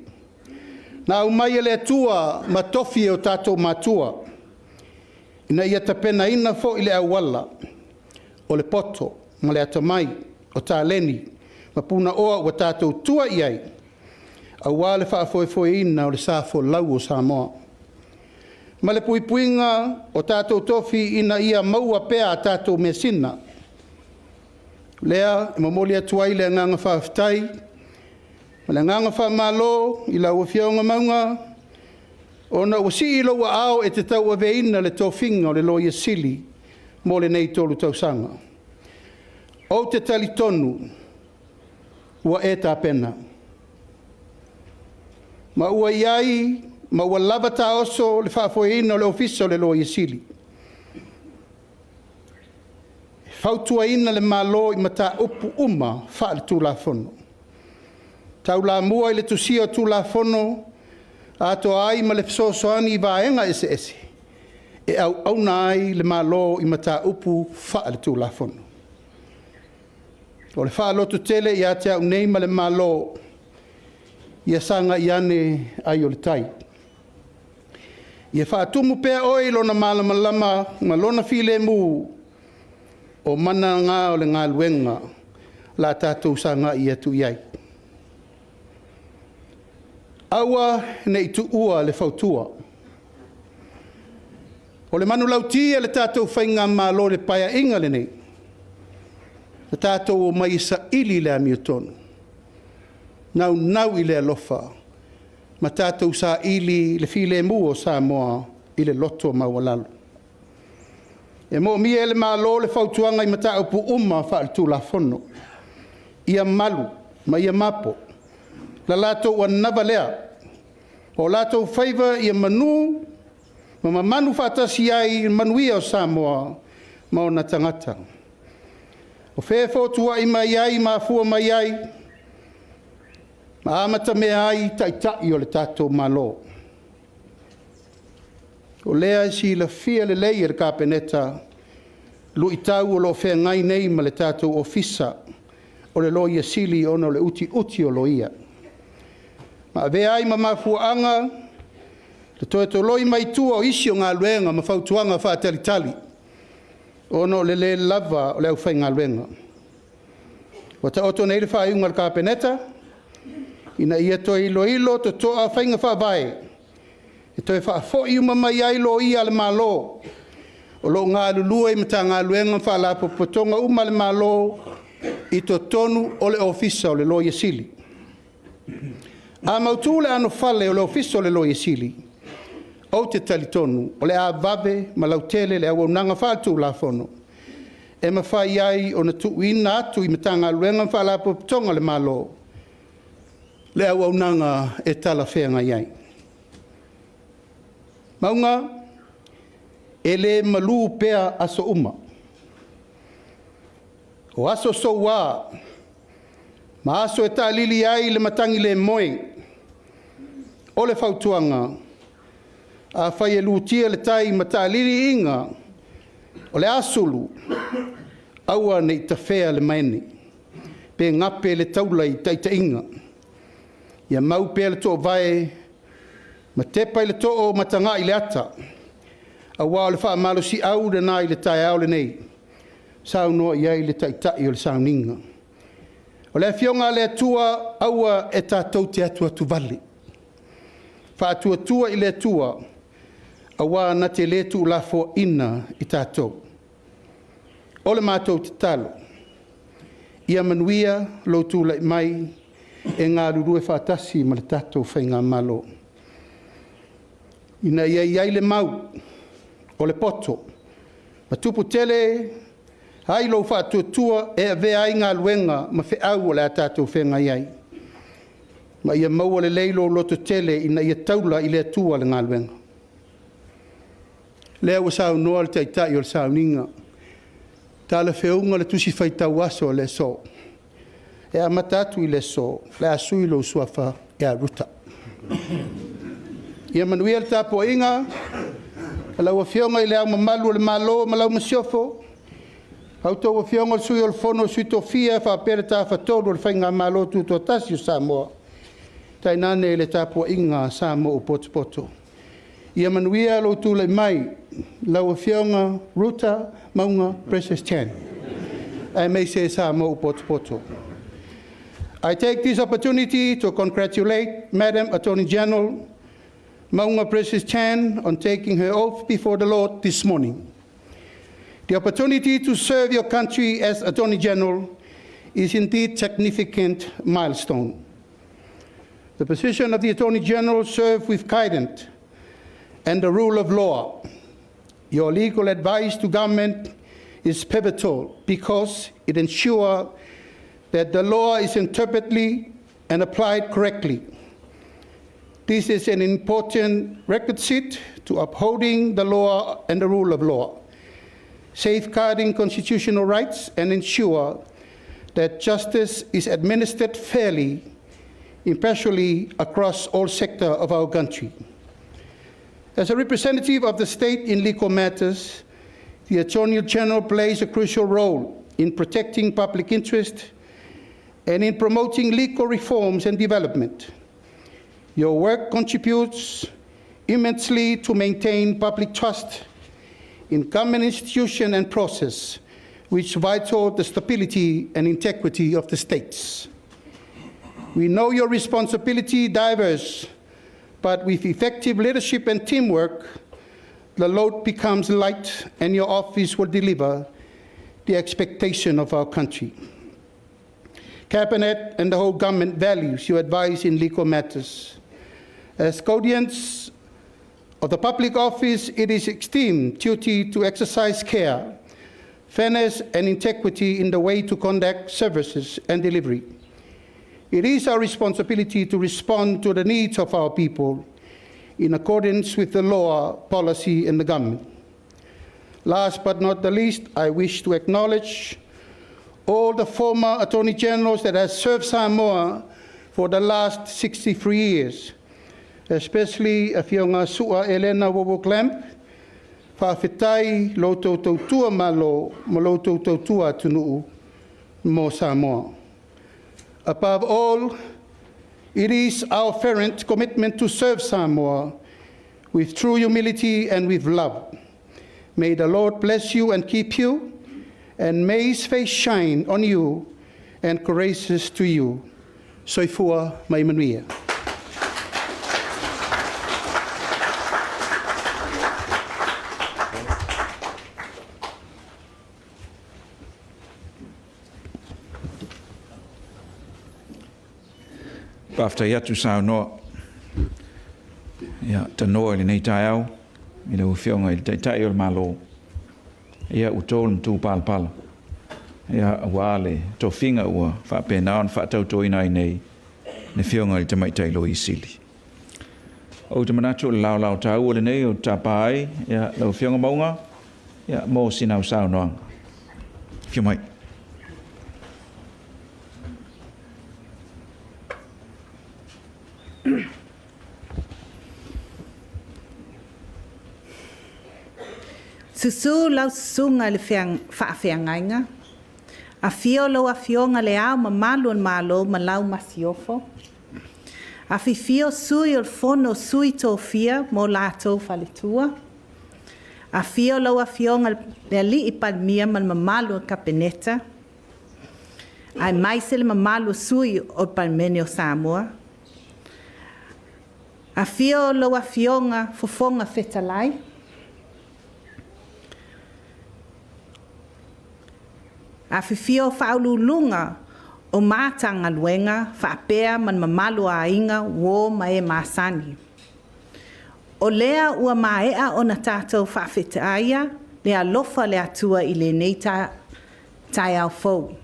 na aumai e le Atua ma tofi e o tatou matua, ina ia tapenaina foi le auala o le poto ma le atamai, o taleni ma punaoa ua tatou tua i ai, aua le faafoefoeina o le sa folau o Samoa, ma le puipuiga o tatou tofi ina ia maua pea a tatou measina. O lea e momoli atu ai le agaga faafetai ma le agaga faamalo i lau Afioga Mauga, ona ua sii i lou aao e te tauaveina le tofiga o le Loia Sili mo lenei 3 tausaga. Ou te talitonu ua e tapena, ma ua i ai ma ua lava taoso le faafoeina o le Ofisa o le Loia Sili, e fautuaina le Malo i mataupu uma faale-Tulafono, taulamua i le tusia o Tulafono, atoa ai ma le fesoasoani i vaega eseese. e auauna ai le Malo i mataupu faale-Tulafono. O le faalototele ia te au nei ma le Malo, ia sagai ane ai o le tai. Ia faatumu pea oe i Lona malamalama ma Lona filemu, o mana na o le galuega o le a tatou sagai atu i ai. Aua ne i tuua le fautua. O le manulauti a le tatou faigamalo i le Paeaiga lenei, na tatou omai e saili le amiotonu, naunau i le alofa ma tatou saili le filemu o Samoa i le loto maualalo. E moomia e le Malo le fautuaga i mataupu uma faale-Tulafono, ia malu ma ia mapo la latou anava lea, o latou faiva ia manu ma mamanu faatasi ai le manuia o Samoa ma ona tagata. O fea e fotuai mai ai ma afua mai ai ma amatamea ai Taitai o le tatou Malo. O lea e silafia lelei e le Kapeneta luitau o lo o feagai nei ma le tatou Ofisa o le Loia Sili ona o le utiuti o loia, ma avea ai ma mafuaaga le toe toloi mai tua o isi o galuega ma fautuaga faatalitali ona o le le lava o le aufaigaluega. Ua taoto nei le faaiuga a le Kapeneta ina ia toe iloilo totoa faiga faavae e toe faafoi uma mai ai loia a le Malo o lo o galulue i Matagaluega ma Faalapotopotoga uma a le Malo i totonu o le Ofisa o le Loia Sili. A mautu le anofale o le Ofisa o le Loia Sili, ou te talitonu o le a vave ma lautele le auaunaga faale-Tulafono e mafai ai ona tuuina atu i Matagaluega ma Faalapotopotoga a le Malo le auaunaga e talafeagai ai. Mauga, e le malu pea aso uma. O aso soua ma aso e taalili ai le matagi le moe. O le fautuaga, afai e lutia le tai ma taalili iiga, o le a sulu, aua ne i tafea le manene pe gape le taula i taitaiga. Ia mau pea le toovae ma tepa i le too ma tagai i le ata, aua o le faamalosiau lena i le taeao lenei, saunoa i ai le Taitai o le sauniga. O le Afioga a le Atua, aua e tatou te atuatuvale, faatuatua i le Atua, aua na te le tuulafoaiina i tatou. O le matou tatalo, ia manuia lou tulai mai e galulue faatasi ma le tatou faigamalo, ina ia i ai le mau o le poto ma tupu tele ai lou faatuatua e avea ai galuega ma feau o le a tatou feagai ai, ma ia maua lelei lou lototele ina ia taula i le Atua le galuega. O lea ua saunoa le Taitai o le sauniga, talafeuga le Tusi Faitau Aso o le aso. E amata atu i le aso, o le a sui lou suafa ia Ruta. Ia manuia le tapuaiga a lau Afioga i Le Ao Mamalu o le Malo ma lau Masiofo, a outou Afioga i le Sui o le Fono a Sui Tofia faapea le Tafatolu o le Faigamalo Tutoatasi o Samoa, tainane le tapuaiga a Samoa ua potopoto. Ia manuia lou tulai mai lau Afioga Ruta Mauga Precious Chan, aemaise Samoa ua potopoto. I take this opportunity to congratulate Madam Attorney General Mauga Precious Chan on taking her oath before the Lord this morning. The opportunity to serve your country as Attorney General is indeed significant milestone. The position of the Attorney General serves with guidance and the rule of law. Your legal advice to government is pivotal because it ensures that the law is interpreted and applied correctly. This is an important requisite to upholding the law and the rule of law, safeguarding constitutional rights, and ensure that justice is administered fairly, impartially across all sectors of our country. As a representative of the state in legal matters, the Attorney General plays a crucial role in protecting public interest and in promoting legal reforms and development. Your work contributes immensely to maintain public trust in government institution and process, which vital the stability and integrity of the states. We know your responsibility diverse, but with effective leadership and teamwork, the load becomes light and your office will deliver the expectation of our country. Cabinet and the whole government values your advice in legal matters. As guardians of the public office, it is esteemed duty to exercise care, fairness and integrity in the way to conduct services and delivery. It is our responsibility to respond to the needs of our people in accordance with the law, policy and the government. Last but not the least, I wish to acknowledge all the former Attorney Generals that have served Samoa for the last 63 years, especially Afioga Su'a Elena Wowo Clamp, faafetai lo outou tautua malo ma lo outou tautua atunuu mo Samoa. Above all, it is our fervent commitment to serve Samoa with true humility and with love. May the Lord bless you and keep you, and may his face shine on you and gracious to you. Soifua ma ia manuia. Faafetai atu saunoa. Ia, tanoa i lenei taeao i lau Afioga i le Taitai o le Malo. Ia, ua to le matu palapala. Ia, aua le tofiga ua faapena ona faatautoina ai nei le Afioga i le Tamaitai Loia Sili. Ou te manatu o le laolao taua lenei ou te tapa ai ia, lau Afioga Mauga ia, mo sinau saunoaga. Afio mai. Susu lau susuga i le faafeagaiga, afio lau Afioga Le Ao Mamalu o le Malo ma lau Masiofo, afifio Sui o le Fono Sui Tofia ma o latou faletua, afio lau Afioga i le Alii Palemia ma le mamalu o le Kapeneta, aemaise le mamalu o sui o le Palemene o Samoa. Afio lau Afioga Fofoga Fetalai, afifio Faauluuluga o Matagaluega faapea ma le mamalu o aiga, uo ma e masani. O lea ua maea ona tatou faafetaia le alofa o le Atua i lenei taeao fou.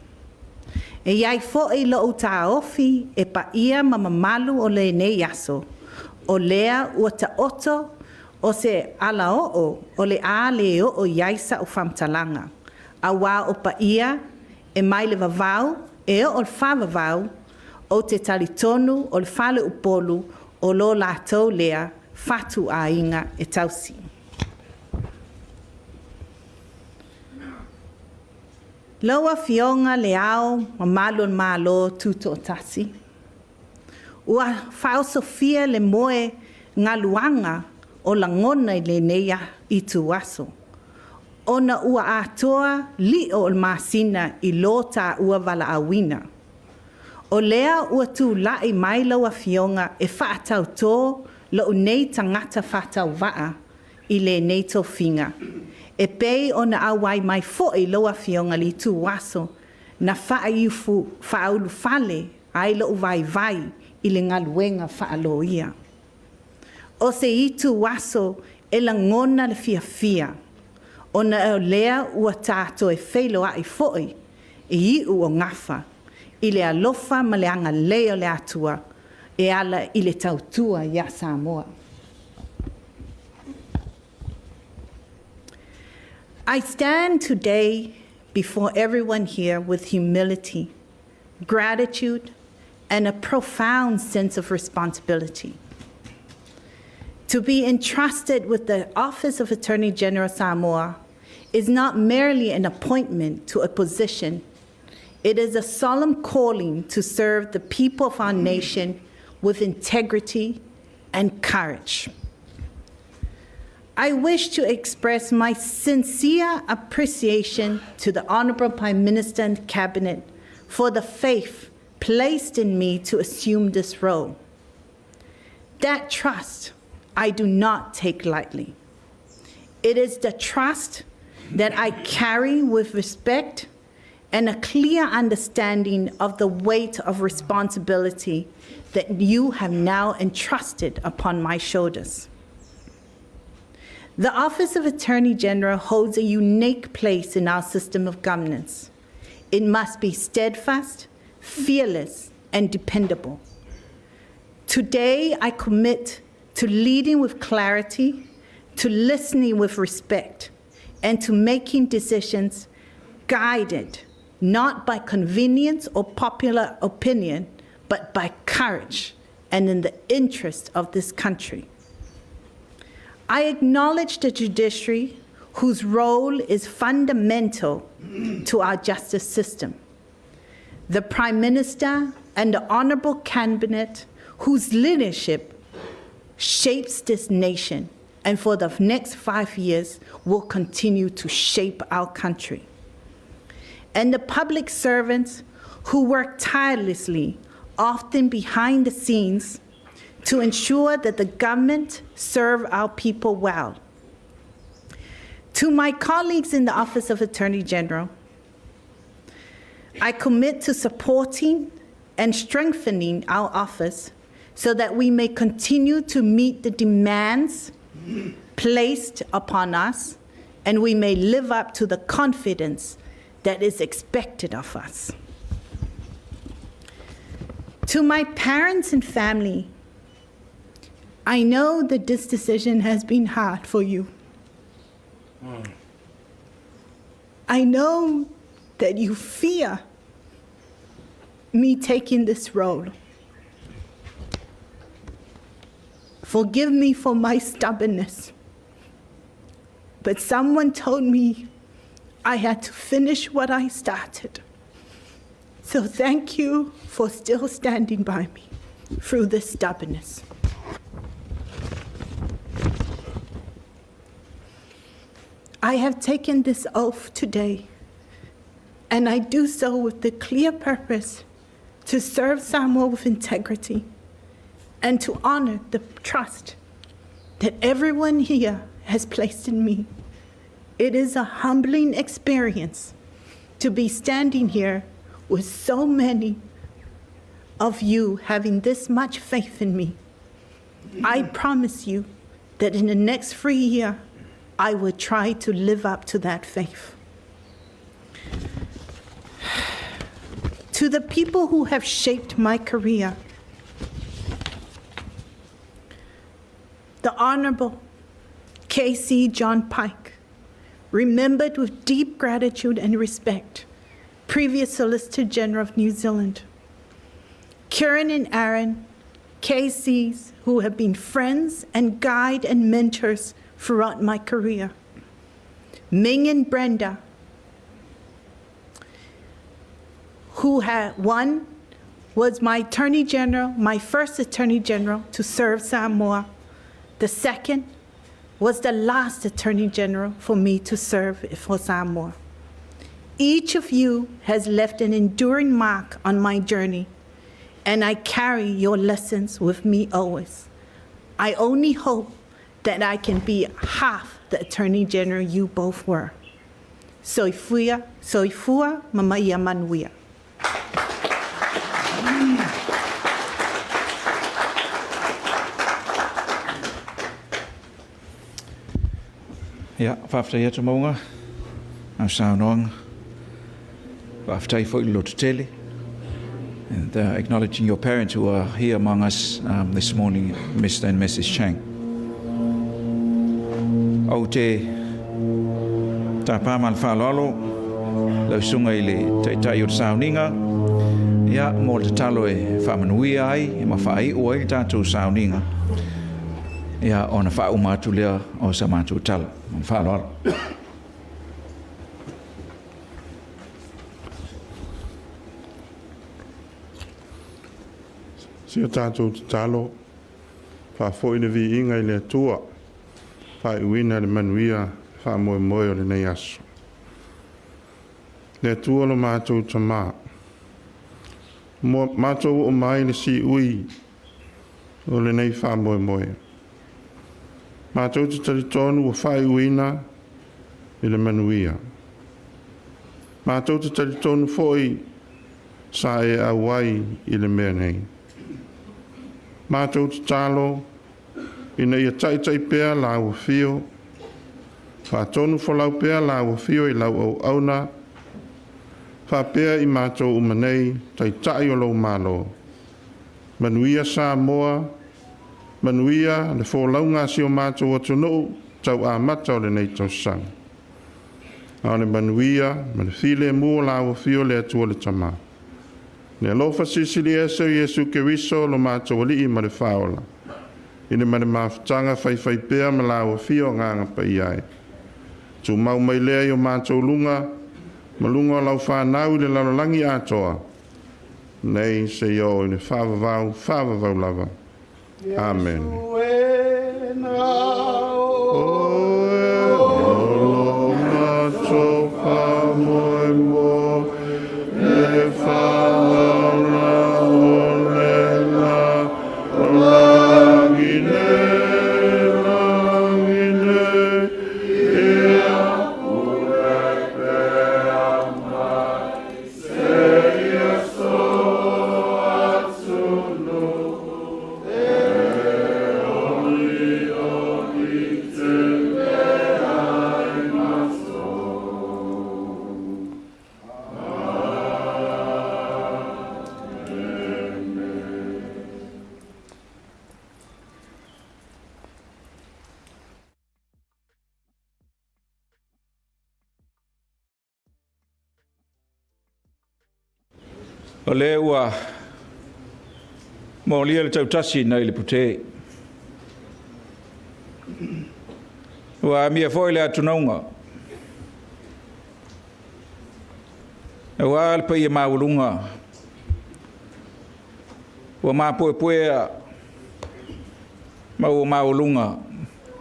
E i ai foi lou taofi e paia ma mamalu o lenei aso, o lea ua taoto o se alaoo o le a le oo i ai sau faamatalaga, aua o paia e mai le vavau e oo i le faavavau, ou te talitonu o le faleupolu o lo latou lea fatuaiga e tausi. Lau Afioga Le Ao Mamalu o le Malo Tutoatasi, ua faaosofia le moe galuaga o lagona i lenei ituaso, ona ua atoa lio o le masina i lo taua valaauina. O lea ua tulai mai lau Afioga e faatautō lou nei tagata faatauvaa i lenei tofiga, e pei ona auai mai foi lau Afioga i le ituaso na faaulufale ai lou vaivai i le galuega faaloia. O se ituaso e lagona le fiafia, ona o lea ua ta toe feiloai foi i iu o gafa i le alofa ma le agalelei o le Atua e ala i le tautua ia Samoa. I stand today before everyone here with humility, gratitude, and a profound sense of responsibility. To be entrusted with the Office of Attorney General Samoa is not merely an appointment to a position. It is a solemn calling to serve the people of our nation with integrity and courage. I wish to express my sincere appreciation to the Honorable Prime Minister and Cabinet for the faith placed in me to assume this role. That trust I do not take lightly. It is the trust that I carry with respect and a clear understanding of the weight of responsibility that you have now entrusted upon my shoulders. The Office of Attorney General holds a unique place in our system of governance. It must be steadfast, fearless, and dependable. Today, I commit to leading with clarity, to listening with respect, and to making decisions guided not by convenience or popular opinion, but by courage and in the interest of this country. I acknowledge the judiciary, whose role is fundamental to our justice system. The Prime Minister and the Honourable Cabinet, whose leadership shapes this nation and for the next 5 years will continue to shape our country. And the public servants who work tirelessly, often behind the scenes, to ensure that the government serve our people well. To my colleagues in the Office of Attorney General, I commit to supporting and strengthening our office so that we may continue to meet the demands placed upon us and we may live up to the confidence that is expected of us. To my parents and family, I know that this decision has been hard for you. I know that you fear me taking this role. Forgive me for my stubbornness. But someone told me I had to finish what I started. So thank you for still standing by me through this stubbornness. I have taken this oath today, and I do so with the clear purpose to serve Samoa with integrity and to honor the trust that everyone here has placed in me. It is a humbling experience to be standing here with so many of you having this much faith in me. I promise you that in the next 3 years, I will try to live up to that faith. To the people who have shaped my career, the Honorable K.C. John Pike, remembered with deep gratitude and respect, previous Solicitor General of New Zealand. Kieran and Aaron, KCs, who have been friends and guide and mentors throughout my career. Ming and Brenda, who had one was my Attorney General, my first Attorney General to serve Samoa. The second was the last Attorney General for me to serve for Samoa. Each of you has left an enduring mark on my journey, and I carry your lessons with me always. I only hope that I can be half the Attorney General you both were. Soifua, soifua, mamaia manuia. Ia, faafetai atu Maunga, au saunoaga. Faafetai foi le lototele. And acknowledging your parents who are here among us this morning, Mr. and Mrs. Chang. Ou te tāpā ma le faaaloalo lau susuga i le Taitai o le Sauniga, ia, mo le tatalo e faamanuia ai ma faaiu ai le tatou sauniga. Ia, ona faauma atu lea o sa matou tala. Ma le faaaloalo. Si o tatou tatalo, faafoi le viiga i le Atua, faaiuina le manuia faamoemoe o lenei aso. Le Atua lo matou Tamā, matou oo mai le siui o lenei faamoemoe. Matou te talitonu ua faaiuina i le manuia. Matou te talitonu foi sa e auai i le mea nei. Matou tatalo ina ia taitai pea lau afio, faatonu folau pea lau afio i lau auauna, faapea i matou uma nei, Taitai o lou Malo. Manuia Samoa, manuia le folauga a si o matou atunuu tau amata o lenei tausaga. A o le manuia ma le filemu o lau afio le Atua le Tama, le alofa silisili ese o Iesu Keriso lo matou Alii ma le Faaola, i le ma le mafutaga faifaipea ma lau afio Agaga Paia e. Tumau mai lea i o matou luga, ma luga o lau fanau i le lalolagi atoa, nei seia oo i le faavavau, faavavau lava. Amene. Oe o lo matou faamoemoe, le Faaola o le lalolagi nei, lagi nei, ia pule pea mai seia so atunuu e olioli tele ai matou. O lea ua molia le tautasi nai le pute. Ua amia foi le atunauga. Aua le paia maualuga ua mapuepuea ma ua maualuga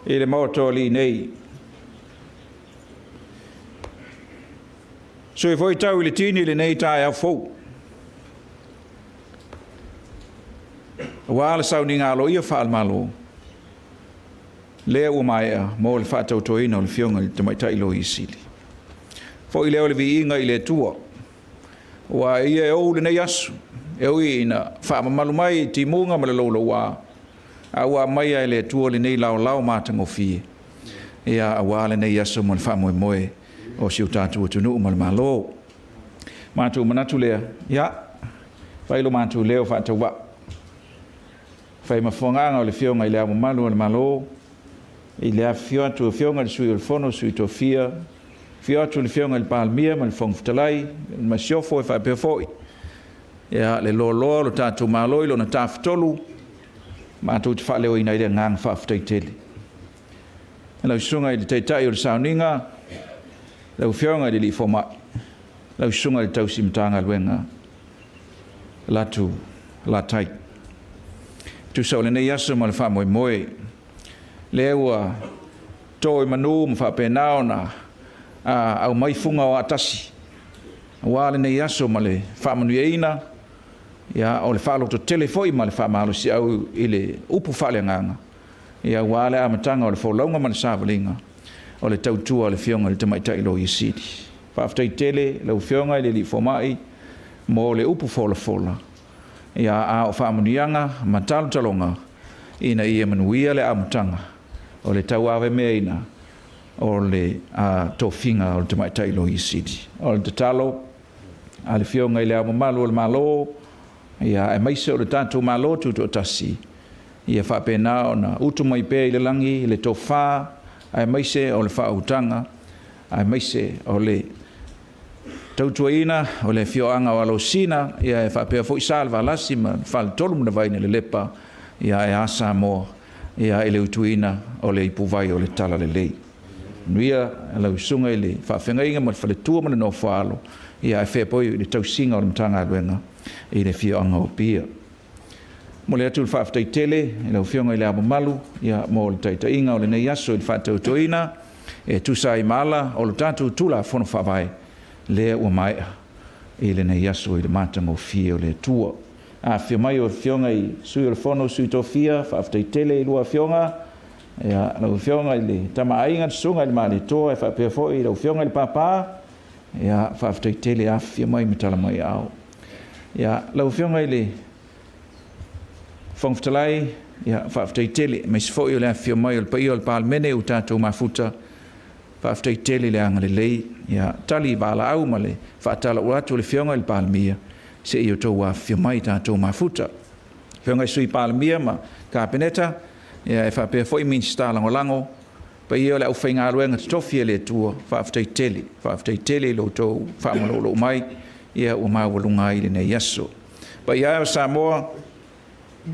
i le Maota o Alii nei. Sui foi tau i le tini i lenei taeao fou. Aua le sauniga aloaia faale-Malo, lea ua maea mo le faatautoina o le Afioga i le Tamaitai Loia Sili. Foi lea o le viiga i le Atua, aua ia e ou lenei aso, e ui ina faamamalu mai i timuga ma le louloua, a ua aumaia e le Atua lenei laolao matagofie, ia aua lenei aso ma le faamoemoe o si o tatou atunuu ma le Malo. Matou manatu lea, ia, fai lo matou leo faatauvaa, fai ma fofogaga o le Afioga i Le Ao Mamalu o le Malo, i le afifio atu o Afioga i le Sui o le Fono, Sui Tofia, afio atu le Afioga i le Palemia ma le Fofoga Fetalai, le Masiofo e faapea foi ia, le loaloa o le tatou Malo i lona tafatolu, matou te faaleoina ai le agaga faafetai tele. Lau Susuga i le Taitai o le Sauniga, lau Afioga i le Alii Fomai, lau Susuga i le Tausi Matagaluega, Latu Latai. Tusa o lenei aso ma le faamoemoe, lea ua to i manu ma faapena ona aumai fuga o atasi, aua lenei aso ma le faamanuiaina, ia, o le faalototele foi ma le faamalosiau i le upu faaleagaga, ia, aua le amataga o le folauga ma le savaliga o le tautua a le Afioga i le Tamaitai Loia Sili. Faafetai tele lau Afioga i le Alii Fomai mo le upu folafola, ia, a o faamanuiaga ma talotaloga ina ia manuia le amataga o le tauavameaina o le tofiga o le Tamaitai Loia Sili. O le tatalo a le Afioga i Le Ao Mamalu o le Malo, ia, aemaise o le tatou Malo Tutoatasi, ia faapena ona utu mai pea i le lagi le tofa, aemaise o le faautaga, aemaise o le tautuaina o le afioaga o Alosina, ia e faapea foi Salevalasi ma Faletolu ma Navaina Lelepa, ia e a Samoa. ia, i le utuina o le ipuvai o le Talalelei. Manuia lau susuga i le faafeagaiga ma le faletua ma le nofoaalo, ia, ae faapea foi i le tausiga o le Matagaluega i le afioaga o Apia. Momoli atu le faafetai tele i lau Afioga i Le Ao Mamalu, ia, mo le taitaiga o lenei aso i le faatautoina e tusa ai ma ala o le tatou Tulafono Faavae lea ua maea i lenei aso i le matagofie o le Atua. Afifio mai o Afioga i Sui o le Fono, Sui Tofia, faafetai tele i lua Afioga, ia, lau Afioga i le Tama a Aiga, le Susuga i le Malietoa, e faapea foi i lau Afioga i le Papa, ia, faafetai tele afifio mai ma tala mai aao. Ia, lau Afioga i le Fofoga Fetalai, ia, faafetai tele, aemaise foi o le afifio mai o le paia o le Palemene ua tatou mafuta, faafetai tele i le agalelei, ia, tali valaau ma le faatalaua atu o le Afioga i le Palemia, se i outou afifio mai tatou mafuta. Afioga i Sui Palemia ma Kapeneta, ia, e faapea foi Minisita Lagolago, paia o le aufaigaluega totofi a le Atua, faafetai tele, faafetai tele i lo outou faamalolo mai, ia, ua maualuga ai lenei aso. Paia e o Samoa,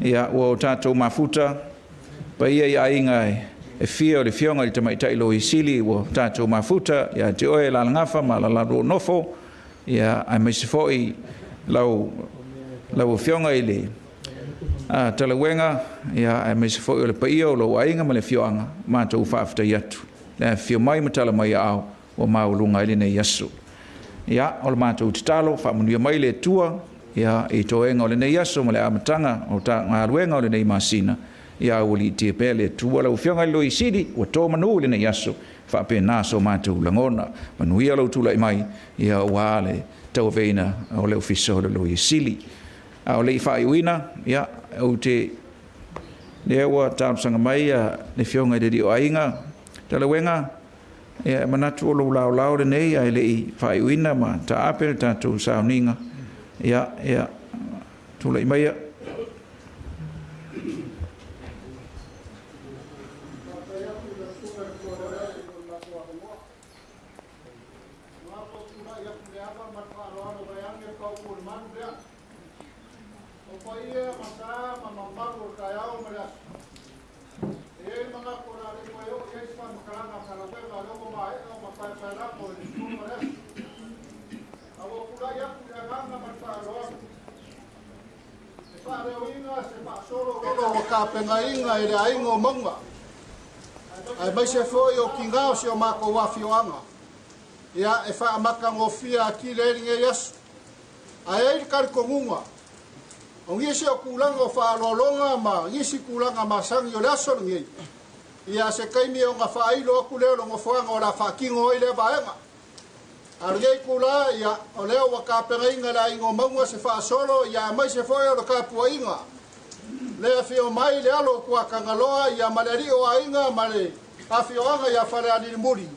ia, ua o tatou mafuta, paia i aiga e fia o le Afioga i le Tamaitai Loia Sili ua tatou mafuta, ia te oe Lalagafa ma Lalalo Nofo, ia, aemaise foi lau Afioga i le Talauega, ia, aemaise foi o le paia o lou aiga ma le afioaga, matou faafetai atu. Le afifio mai ma tala mai aao, ua maualuga ai lenei aso. Ia, o le matou tatalo, faamanuia mai le Atua, ia, i toega o lenei aso ma le amataga o galuega o lenei masina, ia aualiitia pea le Atua. Lau Afioga i le Loia Sili, ua to manu i lenei aso, faapena so matou lagona. Manuia lou tulai mai, ia, ua le tauaveina o le ofisa o le Loia Sili. A o le i faaiuina, ia, ou te lea ua talosaga mai le Afioga i le Alii o Aiga Talauega, ia, e manatu o lou laolao lenei ae le i faaiuina ma taape le tatou sauniga. Ia, ia, tulai maia. O paia ma sa ma mamalu o le taeao ma le aso. E i ai le manatu o le a le toe oo i ai se faamatalaga a Kalauega o lea ua maea ona paepaelano i le po ma le aso. A ua tulai atu i le agaga ma le faaaloalo e faaleoina se faasolololo ua tapenaina e le aiga o Mauga, aemaise foi o tina o si o matou afioaga, ia e faamatagofie atili ai lenei aso. Ae i ai le talitonuga, o nisi o tulaga o faaaloaloga ma nisi tulaga masani o le aso lenei, ia se taimi ona faailo atu lea o le nofoaga o le a faatino ai lea vaega. A o lenei itulā, ia, o lea ua tapenaina e le aiga o Mauga se faasolo, ia aemaise foi o le tapuaiga le afio mai le alo o Tuatagaloa, ia ma le alii o aiga ma le afioaga ia Falealilimuli.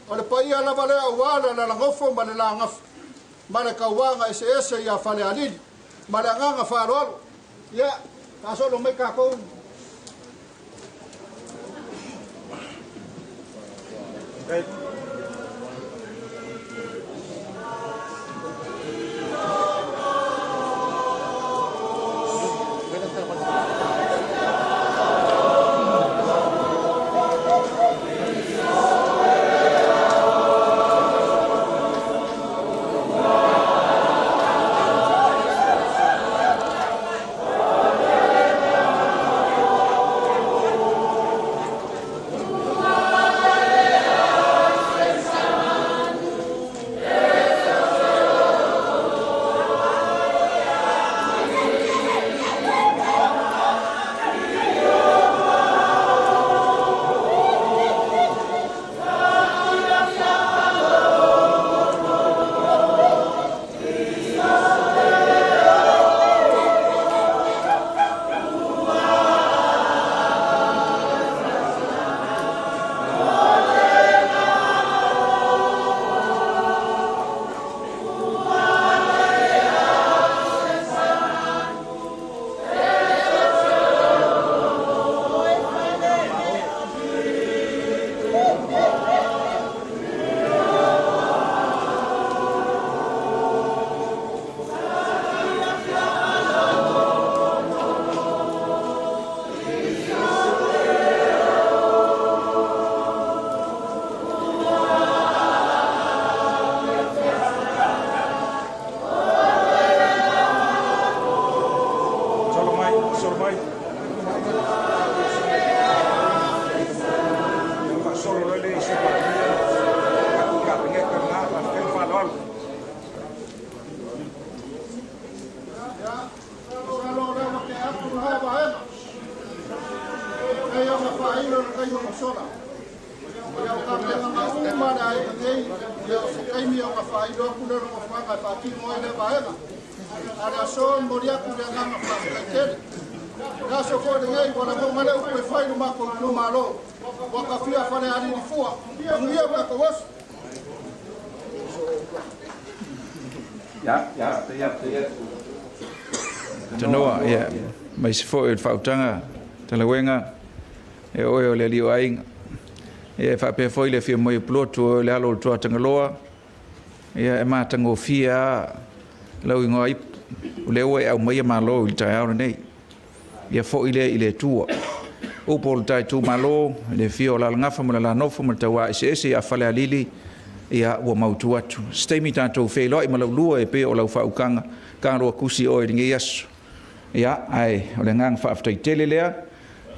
O le paia lava lea aua le alalagofo ma le lagafa ma le tauaga eseese ia Falealili ma le agaga faaaloalo. Ia, faasolo mai tatou. Masalo o lea ua tea atu lena vaega. Pei ona faailo i le taimi ua sola. Ia o tapenaga uma a le aiga nei, ia o se taimi ona faailo atu lea o le nofoaga e faatino ai lea vaega. A o le aso e momoli atu le agaga faafetai tele. O le aso foi lenei ua lagona le upu e fai i lo matou itumalo, ua tafia Falealili fua. Manuia lo tatou aso. Tanoa, ia, aemaise foi o le faautaga talauega e oe o le alii o aiga. Ia e faapea foi le afio mai o Pulotu o le alo o le Tuatagaloa, ia e matagofie lava lau igoa ipu, o lea ua e aumaia malo i le taeao lenei. Ia foi lea i le Atua. Upu o le ta itumalo, i le afio o Alalagafa ma le Alalanofa ma le Tauaeseese ia Falealili, ia ua mautu atu. Se taimi tatou feiloai ma laulua e pei o lau faautaga, taloa tusi oe i lenei aso. Ia, ae o le agaga faafetai tele lea.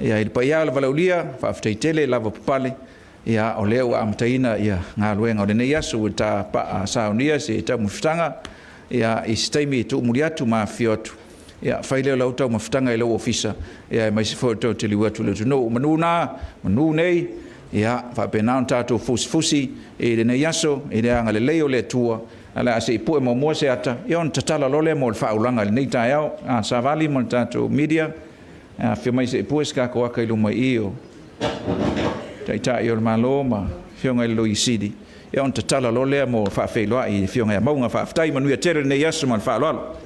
Ia, i le paia o le valaaulia, faafetai tele lava papale. Ia, o lea ua amataina ia galuega o lenei aso ua ta paa saunia se taumafataga. Ia, i se taimi e tuumuli atu ma afifio atu. Ia, fai lea o lau taumafataga i lou ofisa, ia aemaise foi o le toe taliu atu i le atunuu. Manu na, manu nei, ia, faapena ona tatou fusifusi i lenei aso i le agalelei o le Atua. Ae o le a se i pue muamua se ata, ia ona tatala loa lea mo le faaulaga i lenei taeao. A, Savali ma le tatou media, afifio mai se i pue se tatou ata i luma i i o Taitai o le Malo ma Afioga i le Loia Sili, ia ona tatala loa lea mo le faafeiloai i le Afioga ia Mauga. Faafetai, manuia tele lenei aso ma le faaaloalo.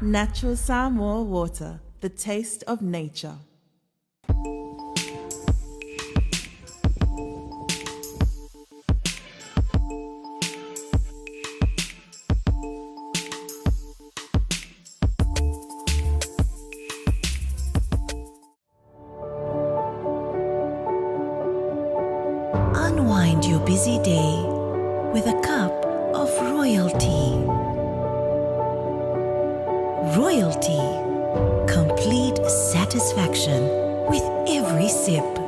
Natural Samoa water, the taste of nature. Unwind your busy day with a cup of royalty. Royalty. Complete satisfaction with every sip.